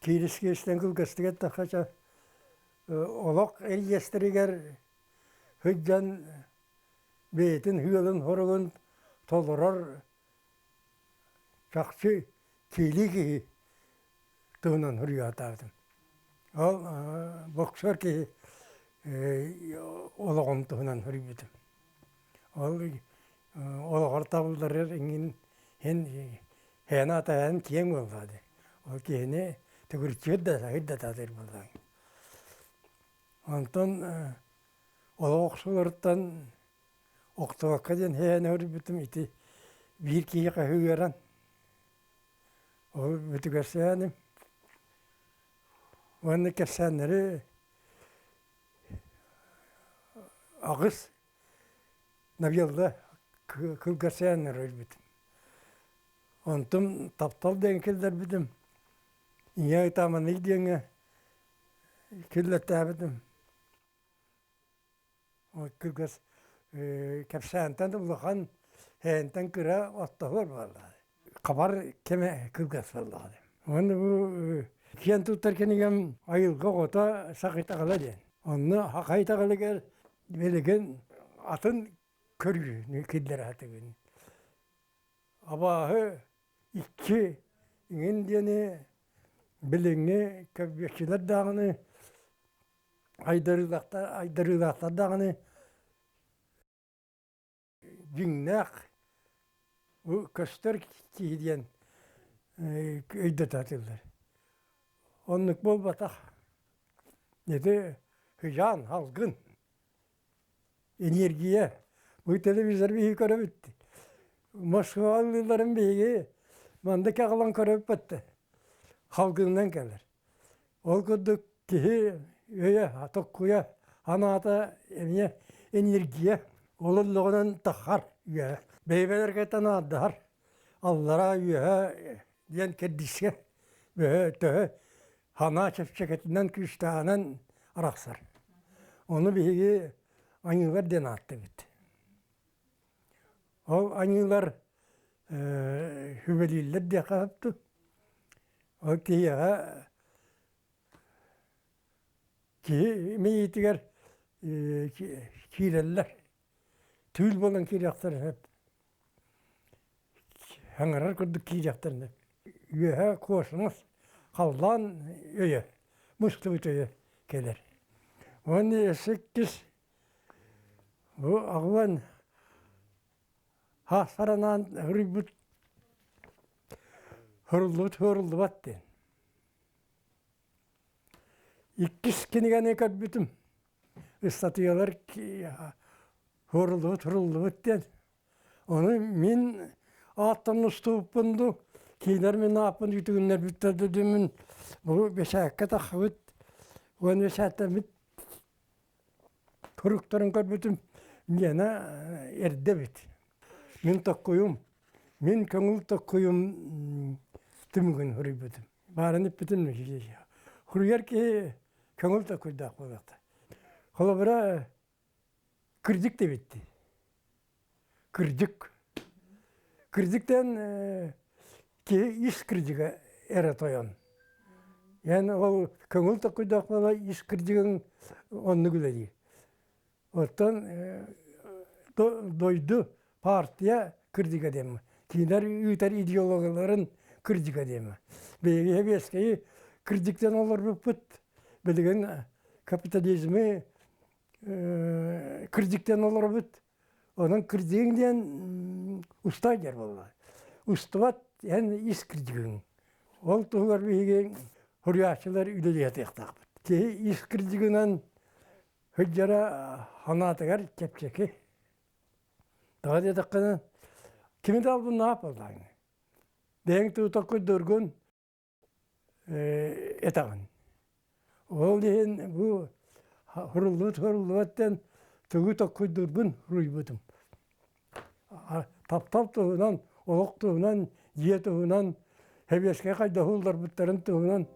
Киирис-кииристэн кылгастык эттэххэ чэ олох эрийэстэригэр сылдьан бэйэтин ыалын-хоругун толорор чахчы киилии киһи туһунан суруйаатаабытым. Ол боксер киһи олоҕун туһунан суруйбутум. Ол олоҕор табылларыгар иҥин иһин һээн атаһан киэҥ буоллаҕа дии. Ол киһини төгүрүччү да саһыр да таатыр буоллаҕа. Онтон олох охсуларыттан охтубакка диэн һээн өрбүтүм ити биир киһиэхэ ыаран ол бүтүгэр сээним уонна кэпсээннэри Аҕыс новелла кылгас сэһэннэр өлбүтүм. Онтум таптал диэн киллэрбитим. Ийэ ытааманый диэҥҥэ киллэртээбитим. Кылгас кэпсээнтэн улахан, сэһэнтэн кыра оттоһуор буолла. Хабар кэмэ кылгас буоллаҕа. Уонна бу киэн туттар кинигэм айылҕа оҕото сах итэҕэлэ диэн. Онно саха итэҕэлигэр билигин атын көрүүнү киллэрэ сатыыбын. Абааһы икки иҥин диэни билиҥҥи көрбүөччүлэр даҕаны айдарыылаахтар айдарыылаахтар даҕаны дьиҥнээх бу көстөр киһи диэн өйдөтө сатыыллар. Оннук буолбатах. Ити сыдьаан, салгын, энергия. Бу телевизор биһиги көрөбүт. Москва ыллыылларын биһиги манна кэҕэлэн көрөбүт Салгынынан кэлэр. Ол курдук киһи өйө, токкуйа, санаата эмиэ энергия ол оннугунан таххар үөһэ. Бэйбэлэргэ танаардаһар аллараа үөһэ диэн кэрдиискэ бөһө төһө санаа чэпчэкитинэн күүстээҕинэн арахсар. Ону биһиги аньыылар диэн ааттыыбыт. Ол аньыылар сүбэлииллэр диэххэ сөп Ол киһиэхэ киһи мэйиитигэр киирэллэр. Түүл буолан киириэхтэрин сөп. Саҥарар курдук киириэхтэрин сөп. Үөһэ космос, халлаан өйө, мустубут өйө кэлэр. Уонна өссө иккис бу аҕылан Хаастаранаан ыһырыйбыт Һуруллубут һуоруллубат диэн. Иккис кинигэни көрбүтүм. Ыстатыйалар һуоруллубут һуруллубут диэн. Ону мин ааттан устубуппун дуу, кинилэр мин ааппын үтүгүннэрбиттэр да мин бу бэчээккэ тахсыбыт уонна бэчээттэммит Туруктарын көрбүтүм. Миэнэ эрдэ эбит. Мин токкуйум, мин көҥүл токкуйум түмүгүн суруйбутум. Баарын иппитим Суруйар киһи көҥүл токкуйдаах буолуохтаах. Холобура, кырдьык диэбиттии. Кырдьык. Кырдьыктан киһи ис кырдьыга эрэ тойон. Эн ол көҥүл токкуйдаах буола ис кырдьыгыҥ оннук үлэлиир. Оттон дойду партия кырдьыга диэмэ. Кинилэр ыытар идеологияларын кырдьыга диэмэ. Биһиги сэбиэскэйи кырдьыктан олорбуппут. Билигин капитализмы кырдьыктан олоробут. Онон кырдьыгыҥ диэн устай диэр буолла. Устубат эн ис кырдьыгыҥ. Ол туһугар биһиги суруйааччылар үлэлиэхтээхпит. Киһи ис кырдьыгынан Сылдьара санаатыгар чэпчэки. Тоҕо диэтэххинэ, кими да албыннаах буоллаҕыҥ. Бэйэҥ туутаккын этэҕин. Ол иһин бу суруллубут суруллубат диэн тугу токкуйдуурбун суруйбутум. Таптал туһунан, олох туһунан, дьиэ туһунан, сэбиэскэй хайдах уулларбыттарын туһунан.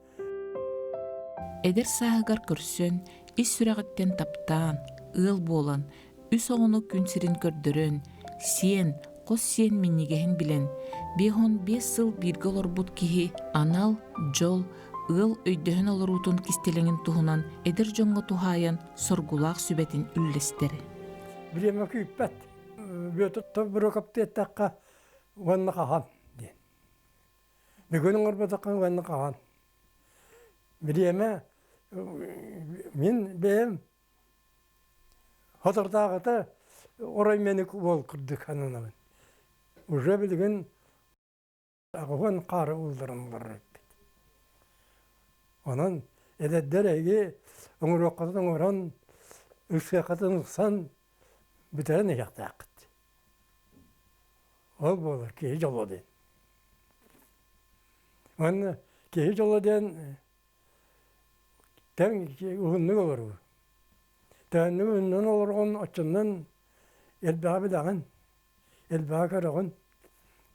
Эдэр сааһыгар көрсөн, ис сүрэҕиттэн таптаан, ыал буолан, үс оҕону күн сирин көрдөрөн, сиэн, хос сиэн минньигэһин билэн, 55 сыл бииргэ олорбут киһи анал, дьол, ыал өйдөһөн олоруутун кистэлэҥин туһунан эдэр дьоҥҥо туһаайан соргулаах сүбэтин үллэстэр. Бириэмэ күүппэт. Бүөтүр Тобуруокаптыы эттэххэ уонна хаһан диэн. Бүгүн оҥорботоххо уонна хаһан. Бириэмэ мин бэйэм соторутааҕыта орой мэник уол курдук сананабын. Уже билигин Аҕыһын хаары уулларан олорор эбиппит. Онон эдэрдэр эһиги оҥоруоххутун оҥорон, ыксыаххытын ыксан бүтэрэн иһиэхтээххит. Ол буолар киһи дьоло диэн. Уонна киһи дьоло диэн тэҥ уһуннук олоруу. Төһөннүк уһуннун олорҕун оччонон элбэҕи билэҕин. Элбэҕи көрөҕүн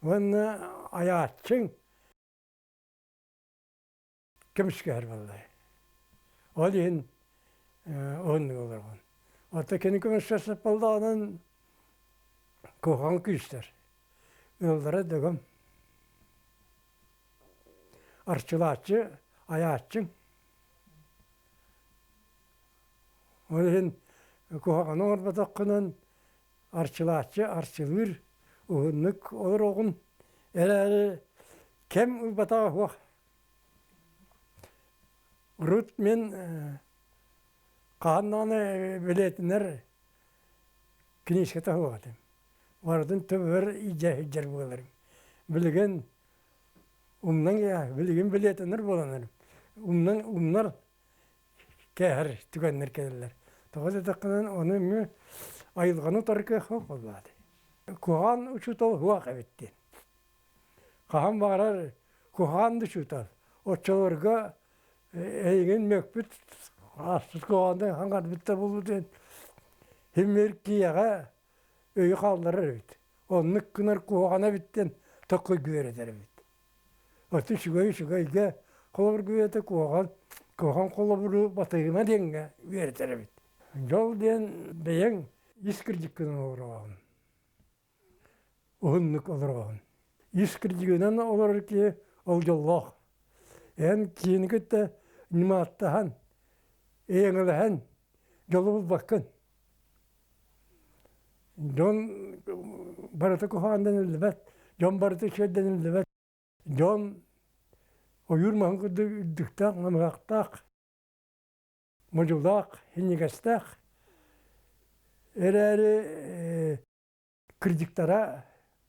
уонна айааччыҥ көмүскэһэр буоллай. Ол иһин уһуннук олороҕун. Оттон кини көмүскэспэт буоллаҕынан куһаҕан күүстэр. Ыаллара дөгөм. Арчылааччы, айааччыҥ. Ол иһин куһаҕаны оҥорботоххунан Арчылааччы арчылыыр, уһуннук олороҕун эрээри кэм ылбатаҕа суох. Урут мин хаһан даҕаны билиэтинэр киниискэтэ суох этим. Барытын төбөбөр илдьэ сылдьар буоларым. Билигин умнан билигин билиэтинэр буолан умнан умнар кээһэр түгэннэр кэлэллэр. Тоҕо диэтэххинэ, ону эмиэ айылҕаны утары кыах суох буоллаҕа дии. Куһаҕан учуутал суох эбит диэн. Хаһан баҕарар куһаҕан да учуутал. Оччолорго эйигин мөкпүт, ааспыт куһаҕаннык хаҥарбыт да буолуо диэн син киһиэхэ өйү хаалларар эбит. Оннук гынар куһаҕана эбит диэн токкойго үөрэтэр эбит. Оттон үчүгэй үчүгэйгэ холобур үөрэтэ куһаҕан куһаҕан холобуру батыһыма диэҥҥэ үөрэтэр эбит. Дьол диэн бэйэҥ ис кырдьыккынан олороҕун. Уһуннук олороҕун. Ис кырдьыгынан олорор киһи ол дьоллоох. Эн киһини кытта ньымааттаһан, эйэҥэлэһэн дьолу булбаккын. Дьон барыта куһаҕан дэниллибэт, дьон барыта үчүгэй дэниллибэт. Дьон ойуур маһын курдук үрдүктээх, намыһахтаах, модьулаах, синньигэстээх эрээри кырдьыктара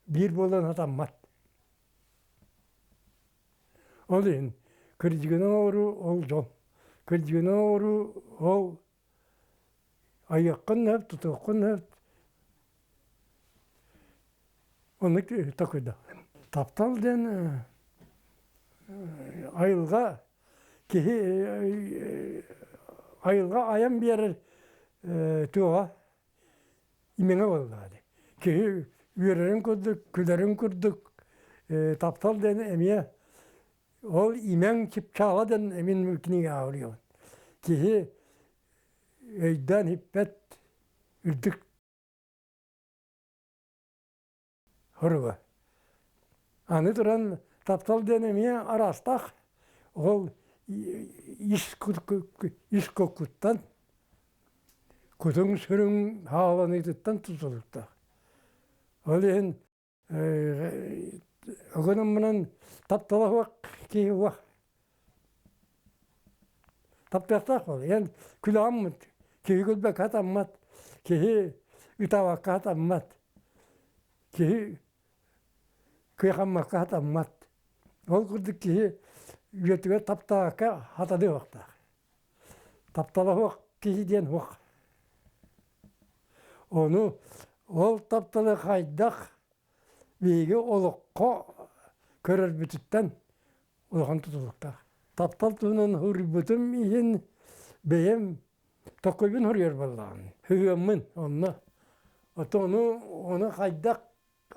биир буолан сатаммат. Ол иһин кырдьыгынан олоруу ол дьол. Кырдьыгынан олоруу ол Айыаххын сөп, тутуоххун сөп. Оннук такыйда. Таптал диэн айылҕа киһи айылҕа айан биэрэр туоҕа. имэҥэ буоллаҕа дии. Киһи үөрэрин курдук, күлэрин курдук таптал диэн эмиэ ол имэҥ чыпчаала диэн эмин кинигэ ааҕыйабын. Киһи өйдөөн иһиппэт үрдүк хоруга. Аны туран таптал диэн эмиэ араастаах. Ол ис ис куккуттан кутуҥ-сүрүҥ хааланыытыттан тутулуктаах. Ол иһин огонуммунан таптала суох киһи уох таптыахтаах буол. Эн күлэҕиммит киһи күлбэккэ хатаммат, киһи ытаабакка хатаммат, киһи кыахаммакка хатаммат. Ол курдук киһи үйэтигэр таптаабакка хатаныахтаах. Таптала суох киһи диэн суох. Ону ол тапталы хайдах биһиги олоххо көрөрбүтүттэн улахан тутулуктаах. Таптал туһунан суруйбутум иһин бэйэм токкуйбун суруйар буоллаҕым. Сыһыаммын онно. Ону, ону хайдах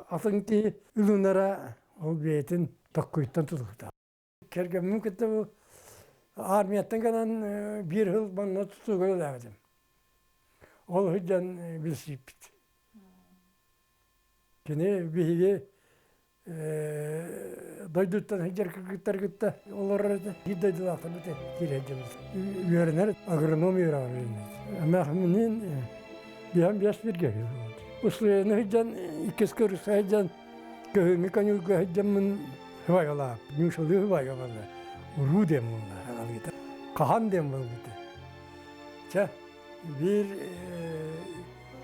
атын киһи ылынара ол бэйэтин токкуйтан тутулуктаах. Кэргэммин кытта бу армияттан кэлэн биир сыл манна тутууга үлэлээбитим. Ол сылдьан билсибиппит. Кини биһиги дойдуттан сылдьар кыргыттар кытта олорор этэ. Биир дойдулаахтарбыт киирэ сылдьабыт. Үөрэнэр агроном үөрэҕэр үөрэнэр. Эмээхминиин биһэн биэс бииргэ Услуйаны сылдьан иккис курска сылдьан Көһүҥҥү конюлга сылдьаммын сыбайалаах, ньуусалыы сыбайалаах уруу диэн буолла аҕалыыта. Хаһан диэн буолбута. Чэ, биир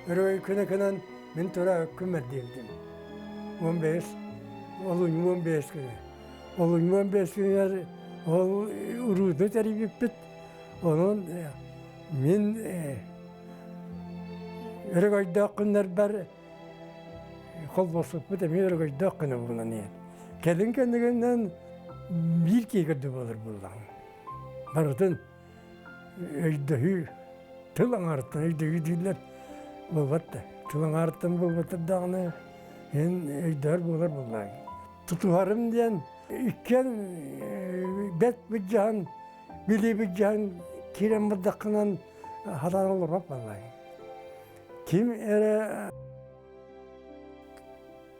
өрөгөй күнэ кынан мин тура күммэр диэбитим. 15, олунньу 15 күнэ. Олунньу 15 күнүгэр ол урууну тэрийбиппит. Онон мин өрөгөйдөөх күннэрбэр Холбосукпут эмиэ өрөгөйдөөх гына буолан иһэн. Кэлин кэннигинэн биир киһи көрдө буолар буоллаҕым. Барытын өйдөһүү, тыл аҥаарыттан өйдөһүү дииллэр буолбат да. Тыл аҥаарыттан буолбатар даҕаны эн өйдөһөр буолар буоллаҕыҥ. Тутуһарым диэн иккиэн бэрт былдьаһан, билии былдьаһан киирэн бардаххынан хатаан олорбот буоллаҕыҥ. Ким эрэ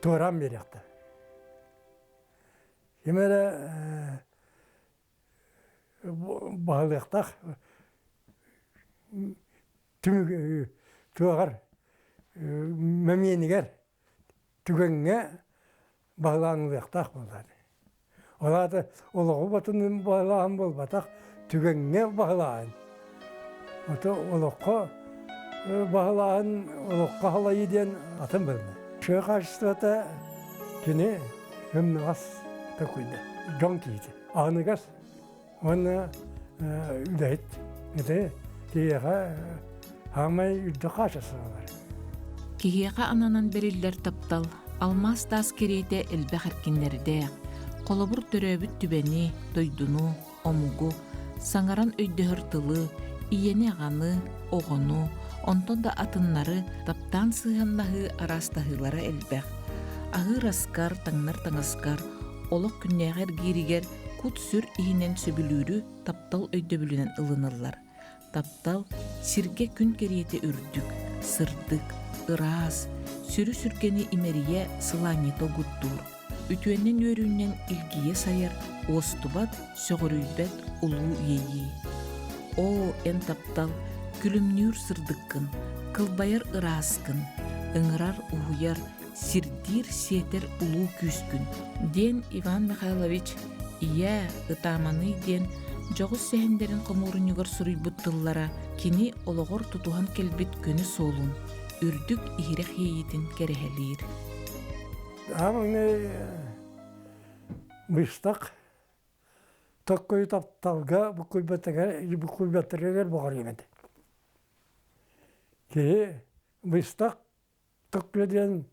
туораан биэриэхтээх. Ким эрэ баһылыахтаах түмүк туоҕар мэмиэнигэр түгэҥҥэ баһылаан ылыахтаах буоллаҕа. Ол аата олоҕу батынын баһылааһын буолбатах, түгэҥҥэ баһылааһын. Ото олоххо баһылааһын, олоххо халайыы диэн атын быһыылаах. Тыа хаачыстыбата кини ымнаҕас такуйда, дьон киһитэ. Аныгас уонна үлэһит. Ити киһиэхэ саамай үрдүк хаачыстыбалар. Киһиэхэ ананан бэриллэр таптал алмаас таас кэриэтэ элбэх эркиннэрдээх, холобур төрөөбүт түбэни, дойдуну, омугу, саҥаран өйдөһөр тылы, ийэни-аҕаны, оҕону, онтон да атыннары таптаан сыһыаннаһыы араастаһыылара элбэх. Аһыыр аскар, таҥнар таҥаскар, олох күннээҕи эргииригэр кут-сүр иһинэн сөбүлүүрү таптал өйдөбүлүнэн ылыныллар. Таптал сиргэ күн кэриэтэ үрдүк, сырдык, ыраас, сүрү-сүргэни имэрийэ сылаанньыта угуттуур, үтүөннэн үөрүүнэн илгийэ сайар, уостубат, сөҕүрүйбэт улуу иэйии. Оо, эн таптал, күлүмнүүр сырдыккын, кылбайар ырааскын, ыҥырар, уһуйар, сирдиир сиэтэр улуу күүскүн, диэн Иван Михайлович «Ийээ, ытааманый» диэн дьоҕус сэһэннэрин хомуурунньугар суруйбут тыллара кини олоҕор тутуһан кэлбит көнө суолун, үрдүк иһирэх иэйиитин кэрэһэлиир. Аамаҥнай быстах токкойу тапталга буккуйбаттарыгар баҕарыам этэ. Киһи быстах Токкуйа диэн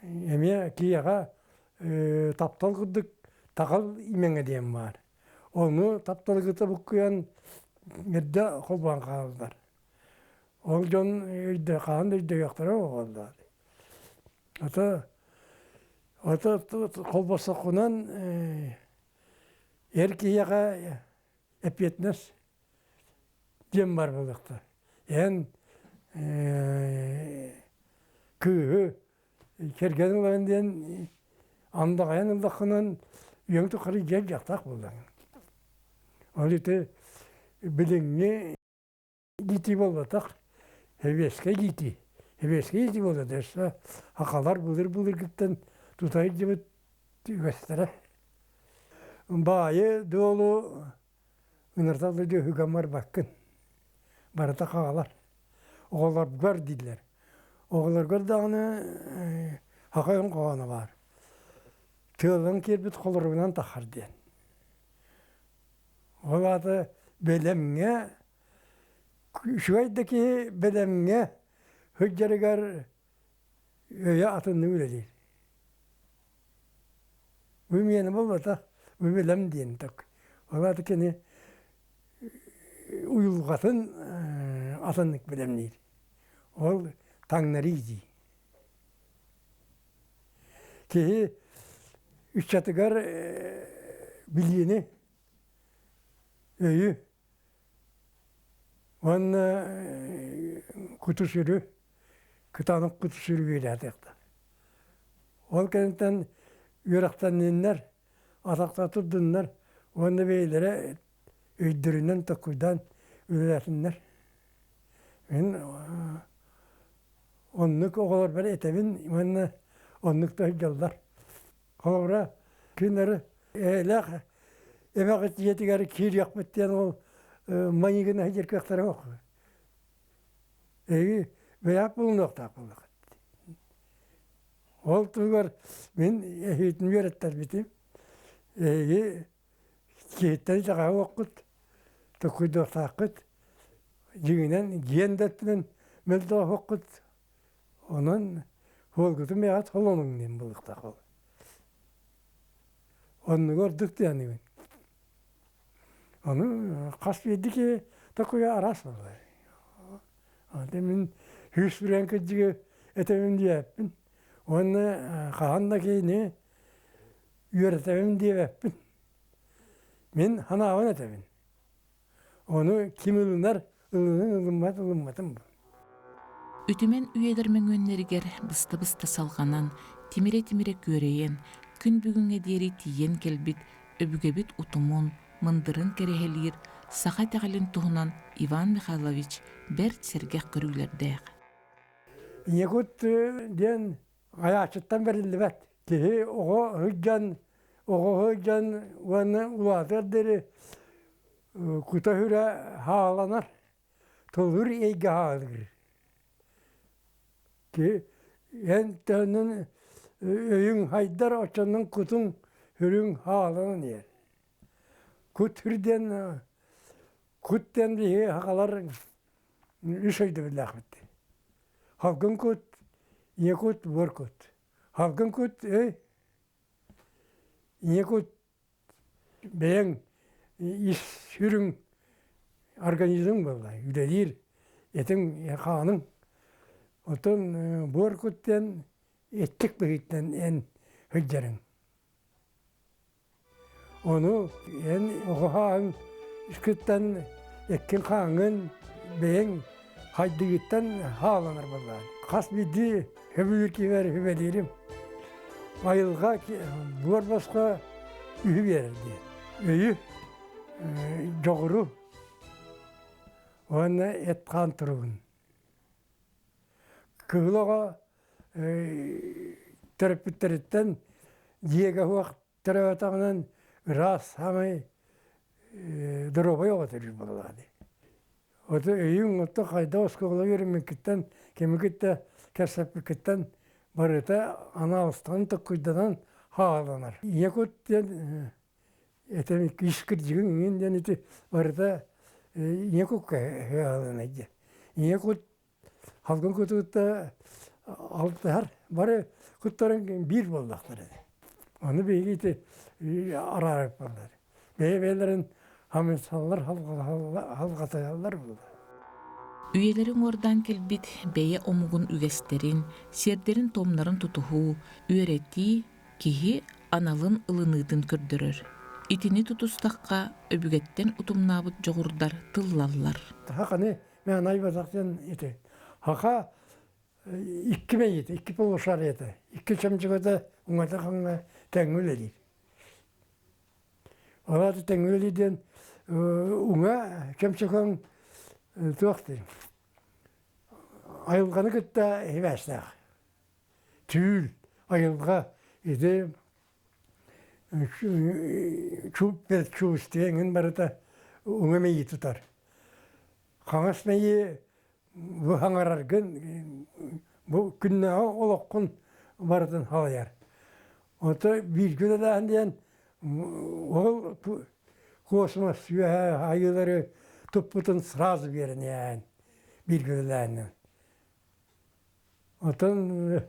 эмиэ киһиэхэ таптал курдук таҕыл имэҥэ диэн баар. Ону тапталгыта буккуйан эрдэ холбоон хаалаллар. Ол дьон өйдө хаһан да өйдөһүөхтэрэ буолла. Ата ата холбосоххунан эр киһиэхэ эппиэтинэс диэн бар буолуохтаах. Эн кыыһы кэргэн ылан диэн андаҕайан ыллаххынан үйэҥ тухары дьиэ дьахтаах буоллаҥ. Ол ити билиҥҥи иитии буолбатах, сэбиэскэй иитии. Сэбиэскэй иитии буолла өссө сахалар былыр-былыргыттан тута сылдьыбыт үгэстэрэ. Баайы дуолу ыныртал да дьүһүгэн барбаккын. Барыта хаалар. Оҕолоргор дииллэр. Оҕолоргор даҕаны саха өҥ хоһооно баар. Тыаллан киирбит холоругунан таххар диэн. Ол аата бэлэмҥэ үчүгэй да киһи бэлэмҥэ сылдьарыгар өйө атыннык үлэлиир. Бу миэнэ буолбатах, бу бэлэм диэн так. Ол аата кини уйулҕатын атыннык бэлэмниир. Ол таҥнарыы дии. Киһи ыччатыгар билиини, өйү уонна куту-сүрү, кытаанах куту-сүрү биэрээтэхтэр. Ол кэнниттэн үөрэхтэнниннэр, атахта турдуннар уонна бэйэлэрэ өйдөрүнэн толкуйдаан үлэлээтиннэр. Мин оннук оҕолорбор этэбин уонна оннук да сылдьаллар. Холобура, күннэри эһэлээх эбэҕит дьиэтигэр киириэхпит диэн ол маньыгына сылдьар кыахтара суох. Эһиги бэйэҕит булунуохтаах буоллаххыт. Ол туһугар мин эһигитин үөрэттэрбитим. Эһиги киһиттэн итэҕэһэ уоххут, толкуйдуохтааххыт, дьиҥинэн дьиэн да өттүнэн мөлтөөһүөххүт, онон суолгутун бэйэҕит холонуҥ диэн буолуохтаах ол. Оннугу ордук диэниҥ. Ону хас биирдии киһи такуйа араас буолар. Аны мин сүүс бүрэн кырдьыгы этэбин диэппин. Уонна хаһан да киһини үөрэтэбин диэбэппин. Мин санаабын этэбин. Ону ким ылынар, ылынын ылыммат ылымматым. Үтүмэн үйэлэр мөҥүөннэригэр быста-быста салҕанан, тимирэ-тимирэ күөрэйэн, күн бүгүҥҥэ диэри тиийэн кэлбит өбүгэбит утумун, мындырын кэрэһэлиир саха итэҕэлин туһунан Иван Михайлович бэрт сэргэх көрүүлэрдээх. Якут диэн айааччыттан бэриллибэт. Киһи оҕо сылдьан, оҕо сылдьан уонна улаатыар диэри кута-сүрэ хааланар, тулуур эйгэ хаалыыр. Киһи эн төһөнөн өйүҥ хайдар, оччонон кутуҥ сүрүҥ хааланан иһэр. Кут сүр диэн кут диэн биһиги сахалар үс өйдөбүллээхпит. Халгын кут, ийэ кут, буор кут. Халгын кут өй, ийэ кут бэйэҥ ис сүрүҥ организм буолла, үлэлиир этиҥ, хааныҥ. Оттон буор кут диэн эттик быһыытынан эн сылдьарыҥ. Ону эн оҕо сааһыҥ искиттэн эккин-хааҥҥын бэйэҥ хайдыгыттан хааланар буоллаҕын. Хас биирдии сөбүлүүр киһибэр сүбэлиирим. Айылҕа буор босхо үһү биэрэр диэн. Өйү, дьоҕуру уонна эт-хаан туругун. Кыһыл оҕо төрөппүттэриттэн дьиэгэ суох төрөөтөҕүнэн ыраас саамай доруобай оҕо төрүүр буоллаҕа дии. Ото өйүҥ отто хайдах оскуола үөрэммиккиттэн, кими кытта кэпсэппиккиттэн барыта анаалыстан токкуйданан хааланар. Ийэ кут диэн этэн ис кырдьыгыҥ иҥин диэн ити барыта ийэ кукка хааланар диэн. Ийэ кут Халгын кутуутта алтыһар бары куттарын биир буоллахтар этэ. Ону биһиги ити араарыппаллар. Бэйэ-бэйэлэрин хамсаллар, халҕатыһаллар буолла. Үйэлэри уҥуордаан кэлбит бэйэ омугун үгэстэрин, сиэрдэрин-туомнарын тутуһуу, үөрэтии киһи аналын ылыныытын көрдөрөр. Итини тутустахха, өбүгэттэн утумнаабыт дьоҕурдар тыллаллар. Хаханы мен айбатах диэн ити. Хаха икки мэйиитэ, икки полушарията, икки чөмчөкөтө уҥата хаҥа тэҥҥэ үлэлиир. Ол аата тэҥҥэ үлэлиир диэн уҥа чөмчөкөҥ туох диэн айылҕаны кытта сибээстээх. Түүл, айылҕа ити чуп чувствие эҥин барыта уҥа мэйии тутар. Хаҥас мэйии бу хаҥараргын бу күннээҕи олоххун барытын халайар. Ото бииргэ үлэлээһин диэн ол космос үөһэ айыылары туппутун сразу биэрэн иһээн бииргэ үлэлээһинэн. Отон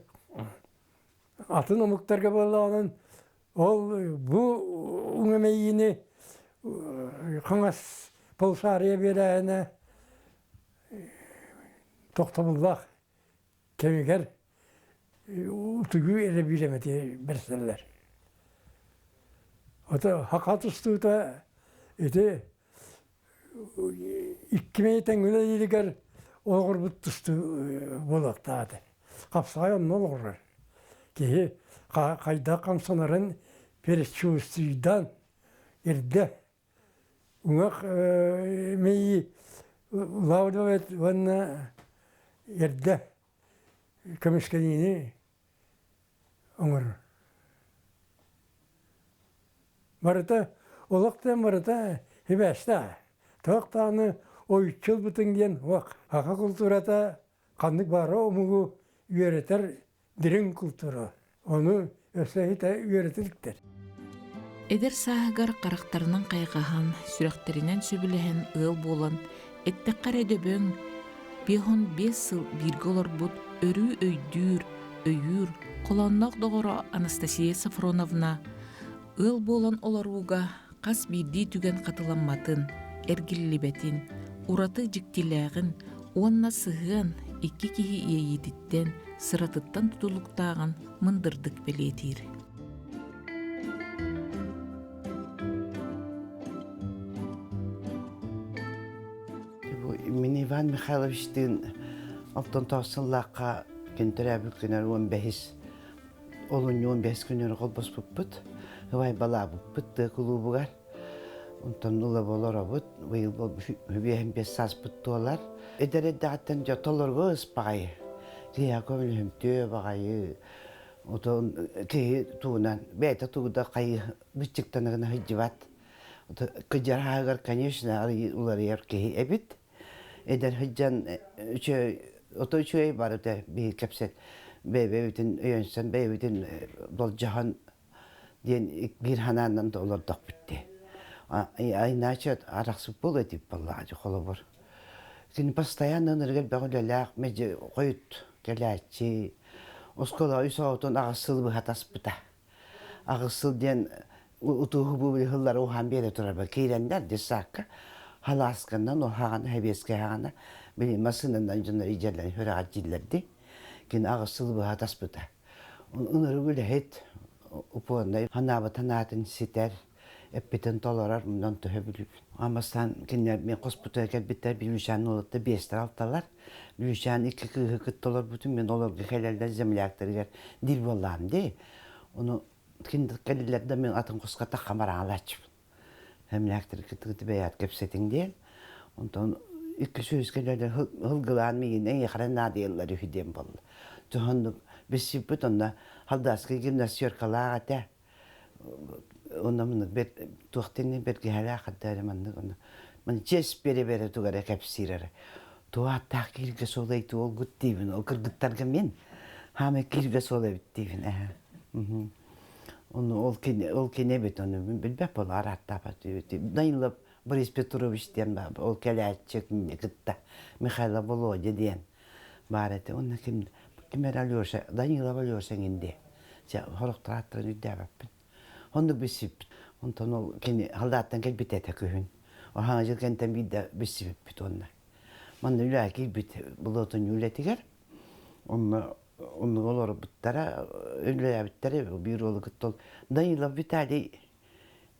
атын омуктарга буоллаҕынан ол бу уҥа мэйиини хаҥас полушария биэрээһинэ тохтобуллаах кэмигэр утуйуу эрэ биирэмэти бэрсэллэр. Ото хака тустуута ити икки мэйитэн үлэлииригэр олоҕурбут тустуу буолуохтаах этэ. Хапсаҕай онно олоҕурар. Киһи хайдах хамсанарын предчувствуйдаан ирдэ Уҥуох мэйии улаабыт уонна эрдэ көмүскэниини оҥорор. Барыта олох диэн барыта сибээстээх. Туох даҕаны ойуччу ылбытыҥ диэн уох. Саха култуурата ханнык баара омугу үөрэтэр дириҥ култуура. Ону өссө иһитэ үөрэтиликтэр. Эдэр сааһыгар харахтарынан хайҕаһан, сүрэхтэринэн сөбүлэһэн ыал буолан, эттэххэ эрэ дөбөҥ, 55 сыл бииргэ олорбут өрүү өйдүүр, өйүүр, холоонноох доҕоро Анастасия Софроновна ыал буолан олорууга хас биирдии түгэн хатыламматын, эргиллибэтин, ураты дьиктилээҕин уонна сыһыан икки киһи иэйиититтэн, сыратыттан тутулуктааҕын мындырдык бэлиэтиир. Мин Иван Михайловичтыын алтан тоҕус сыллаахха күн төрөөбүт күнэр уон бэһис олунньу уон бэһис күнүгэр холбоспуппут ыбайбалаабыппыт тыа кулуубугар Онтон ыла олоробут. Быйыл биэһин биэс сааспыт туолар. Эдэр эрдэҕиттэн дьэ толорго ыспаҕайы. Киһиэхэ көмөлөһүмтүө баҕайы. Отон киһи тугунан бэйэтэ тугу да хайы быччыктана гына сылдьыбат. Кыдьараһыгар, конечно, уларыйар киһи эбит. Эдэр сылдьан үчүгэй, ото үчүгэй барыта биһи кэпсэт бэйэбитин өйөнсөн, бэйэбитин болдьоһон диэн биир санаанан да олордохпут дии. Иначе арахсыбыт буолуо этибит буоллаҕа холобур. Кини постоянно ынырыгар бөҕө үлэлээх, мэлдьи хойут кэлээччи. Оскуола үс оҕотун аҕыс сыл быһа таспыта. Аҕыс сыл диэн утууһу бу уһаан биэрэ турарба киирэннэр детсадка халаасканан уһаҕана хэбиэскэ хаҕана били массыынанан дьоннор идьэллэрин хүрэҕэр дьииллэрди. Кини аҕыс сыл быһа таспыта. Ынырык үлэһит, упуоннай ханаабыт санаатын ситэр, эппитин толорор, онон төһө билбит. Амастан кинилэр мин хоспутугар кэлбиттэр Бүлүүчээн уолаттар биэстэр алталар. Бүлүүчээн икки кыыһы кытта олорбутум, мин олорго кэлэллэр земляктарыгар диир буоллаҕым дии. Ону кинилэр кэллилэр да мин атын хоско тахха бараалааччыбын. Земляктары бэйэт кэпсэтиҥ диэн. Онтон икки сүүс кэлэлэр һылгылаан миигин эйиэхэ наадыйаллар үһү диэн буолла. Дьоһуннук билсиппит онно Халдааскай гимнастеркалаах этэ. Онно маннык туох диэни бэргэһэлээх эрэ маннык онно маны чиэс бере-бере тугу эрэ кэпсиир эрэ. Туааттаах кииргэ суолай туолгут диибин ол кыргыттарга мин хаамай кииргэ суол эбит диибин эһэ. Ону ол кини ол кини эбит ону билбэт буолар арааттаабат Данилов Борис Петрович диэн ол кэлээччи кинини кытта Михайлов Володя диэн баар этэ уонна ким ким эрэ Алеша Данилов Алеша эҥин диэ дьэ сорохтор ааттарын өйдөөбөппүн оннук билсибиппит онтон ол кини халдааттан кэлбит этэ күһүн хаҥа дьыл кэнниттэн биирдэ билсибиппит уонна. Манна үлэҕэ киирбит болуотунньу үлэтигэр. Онно оннук олорбуттара, үлэлээбиттэрэ биир уолу кытта ол Данилов Виталий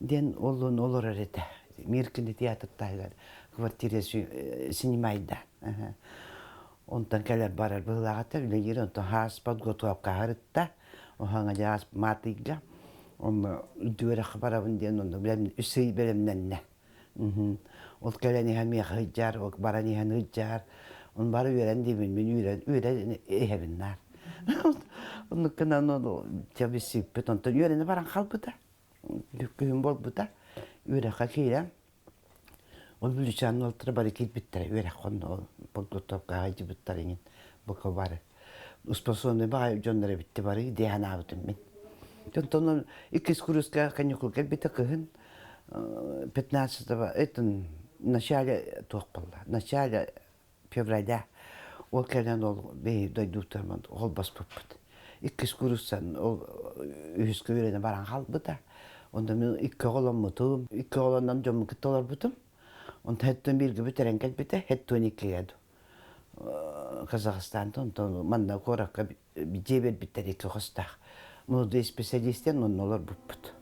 диэн уоллуун олорор этэ. Мир кинотеатртааһыгар квартира снимайда. Онтон кэлэр барар быһыылаах үлэлиир, онтон хаас подготовка харытта, оһоҥо дьаас маатыйга. Онно үөрэх барабын диэн онно үс ый бэлэмнэннэ. Ол кэлэн иһэн миэхэ ыйдьаар, баран иһэн ыйдьаар. Он бары үөрэн диибин, мин үөрэн, үөрэн иһэбин наар. Оннук гынан ол дьэ билсибиппит. Онтон үөрэнэ баран хаалбыта. Күһүн буолбута. Үөрэххэ киирэн, ол Бүлүүчээн уолтара бары киирбиттэрэ. Үөрэх онно ол подготовкаҕа илдьибиттэр иҥин бука бары. Успособный баҕайы дьоннор эбитти бары дии санаабытым мин. Онтон иккис курска каникулга кэлбитэ кыһын 15-го это начале туох буолла начале февраля ол кэлэн ол биһи дойдутарман холбоспуппут иккис курустан ол үһүскэ үөрэнэ баран хаалбыта онно мин икки оҕоломмутум икки оҕолонон дьоммун кытта олорбутум онтон хэттон бииргэ бүтэрэн кэлбитэ хэттон иккигэ Казахстантан онтон манна куоракка дьиэ биэрбиттэр икки хостоох. Молодой специалистен онно олорбуппут.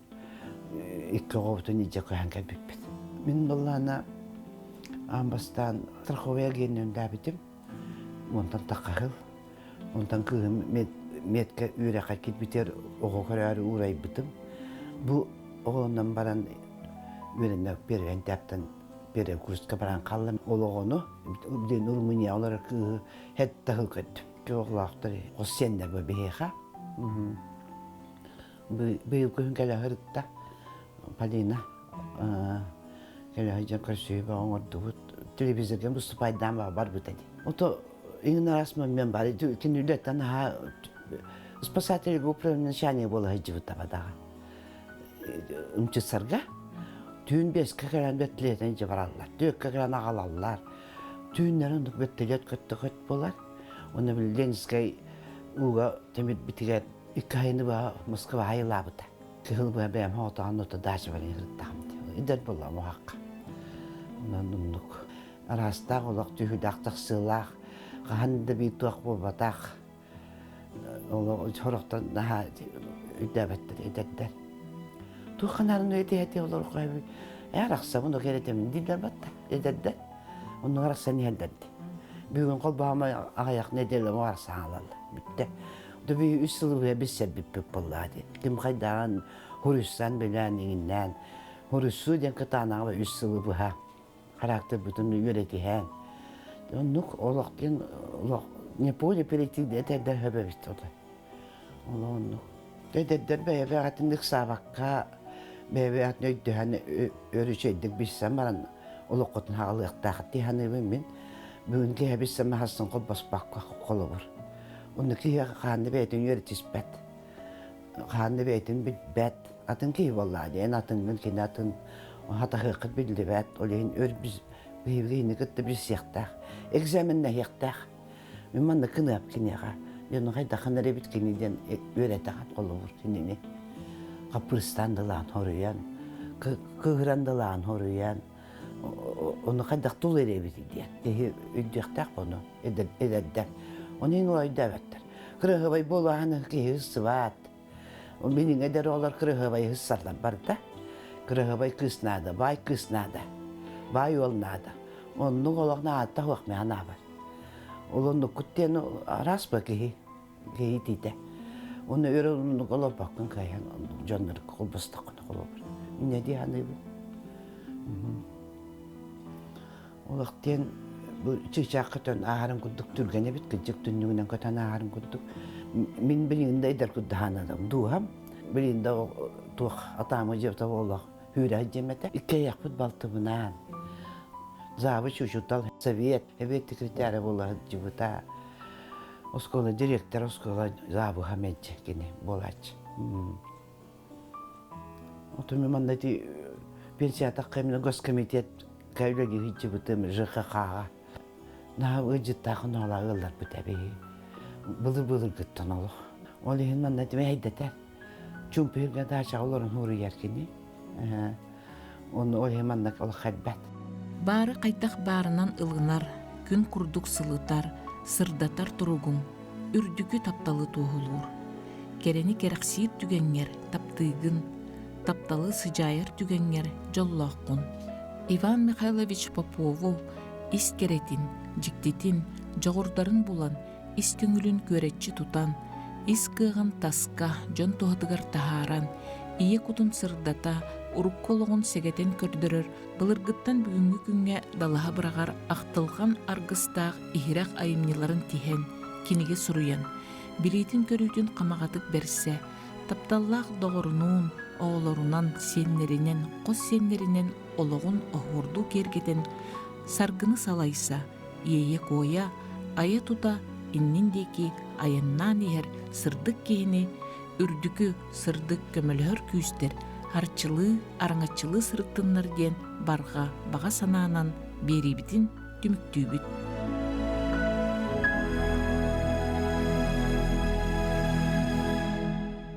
Икки оҕобутун илдьэ көһөн кэлбиппит. Мин буоллаана аан бастаан страховая гиэннэбитим. Онтон таххаһыл. Онтон кыыһым медка үөрэххэ киирбитигэр оҕо көрөөрү уурайбытым. Бу оҕонон баран үөрэнэ первый этаптан первый курска баран хааллым. Ол оҕону билин Румыния олорор кыыһы хэт таһыл көрдүм. Оҕолоохтор хос сиэннэр бу биһиэхэ. Быйыл күһүн кэлэ сырытта Полина кэлэ сылдьан көрсүһүү оҥордубут. Телевизорга выступайдаан барбыт эти. Ото иҥин араас момент бар. Кини үлэттэн аһаа спасатель управление начальник буола сылдьыбыт табадаҕа. Ымчыссарга түүн бэскэ кэлэн бэттилиэтэн дьэ бараллар. Түөккэ кэлэн аҕалаллар. Түүннэрин оннук бэттилиэт көттө-көт буолар. Уонна били Ленскэй ууга тимирбитигэр икки айыны быһа Москва айылаабыта. Кыһыл быһа бэйэм хоотоон ото дачабар ыһыртаҕым дии. Идэр буолла муһахха. Онон оннук араастаах олох түһүүлээх тахсыылаах хаһан да биир туох буолбатах. Ол сорохтон наһаа өйдөөбөттөр эдэрдэр. Туох ханаарын этиһэти олороххо эр ахсабын ол кэрэтэмин дииллэр батта эдэрдэр. Оннугар арахсан иһэллэр дии. Бүгүн холбоһомо аҕыйах нэдиэлэ арахсан хаалаллар. Бүттэ. Дөбүй үс сыл быһа билсэрбиппит буоллаҕа дии. Ким хайдаҕын хуруйсан билэн иҥиннээн хуруйсуу диэн кытаанаҕа үс сылы быһа характербытын үөрэтиһэн. Оннук олох диэн олох не поле перейти этэрдэр хөбөбүт отой. Ол оннук. Эдэрдэр бэйэ-бэйэҕитин ыксаабакка, бэйэ-бэйэҕитин өйдөһөн өрүчэйдик билсэн баран олоххутун хаалыахтаах дии саныыбын мин. Бүгүн киһи билсэн хасын холбоспокко холобур. Онно киһи хаанны бэйэтин үөрэтиспэт. Хаанны бэйэтин билбэт. Атын киһи буоллаа диэн атыҥҥын кини атын хатаһыаххыт биллибэт. Ол иһин өр биһигини кытта билсиэхтээх. Экзаменнаһыахтаах. Мин манна кыныап киниэхэ. Дьону хайдахын эрэ эбит кини диэн үөрэтэҕин холобур кинини. Хаппырыстаан дылаан хоруйан, кыыһыран дылаан хоруйан, ону хайдах тул эрэ эбит диэн. Киһи өйдүөхтээх ону эдэрдэр. Ону иһин өйдөөбөттөр. Кырыһыбай буолуоһаны киһи сыбаат. Мин эдэр оҕолор кырыһыбай ыссаллар барда. Кырыһыбай кыыс наада, баай кыыс наада, баай уол наада. Оннук олох наадата суох миэхэ наабар. Ол оннуккут диэн араас ба киһи, киһи итиитэ. Уонна өр оннук олорбоккун кыайан оннук дьоннору холбостоххуна холобур. Инньэ дии саныыбын. Олох диэн бу чыычаах көтөн ааһарын курдук түргэн эбит, кырдьык түннүгүнэн көтөн ааһарын курдук. Мин билигин да эдэр курдаһаанадым дууһам. Билигин да туох атаамы дьиэбитэ олох хүүрэ дьиэм этэ. Иккиэйэхпит балтыбынаан завуч учуутал совет эбиэт секретаря буола сылдьыбыта. Оскуола директор оскуола завуһа мэлдьи кини буолааччы. Отон мин манна ити пенсиятахха именно госкомитет үлэлии сылдьыбытым ЖХХ-ҕа. Наһаа ыалдьыттаах оноолоох ыалларбыт эбии. Былыр-былыргыттан олох. Ол иһин манна ити мэһэйдэтэр. Чуумпуһурга даачаҕа олорон суруйар кини. Ону ол иһин манна олох хэлбэт. Баары хайдах баарынан ылынар, Күн курдук сылытар, сырдатар туругуҥ үрдүкү тапталы туоһулуур. Кэрэни кэрэхсиир түгэҥҥэр таптыыгын, тапталы сыдьаайар түгэҥҥэр дьоллооххун. Иван Михайлович Попову ис кэрэтин, дьиктитин, дьоҕурдарын булан, ис көҥүлүн күөрэччи тутан, ис кыаҕын таска, дьон туһатыгар таһааран, ийэ кутун сырдата, урукку олоҕун сэгэтэн көрдөрөр, былыргыттан бүгүҥҥү күҥҥэ далаһа быраҕар ахтылҕан аргыстаах иһирэх айымньыларын тиһэн, кинигэ суруйан, билиитин-көрүүтүн хамаҕатык бэрсэ, тапталлаах доҕорунуун, оҕолорунан, сиэннэринэн, хос сиэннэринэн олоҕун оһуордуу киэргэтэн, саргыны салайса, иэйэ-куойа, айа-тута иннин диэки айаннаан иһэр сырдык киһини үрдүкү сырдык көмөлөһөр күүстэр харчылыы, араҥаччылыы сырыттыннар диэн барҕа баҕа санаанан биэриибитин түмүктүүбүт.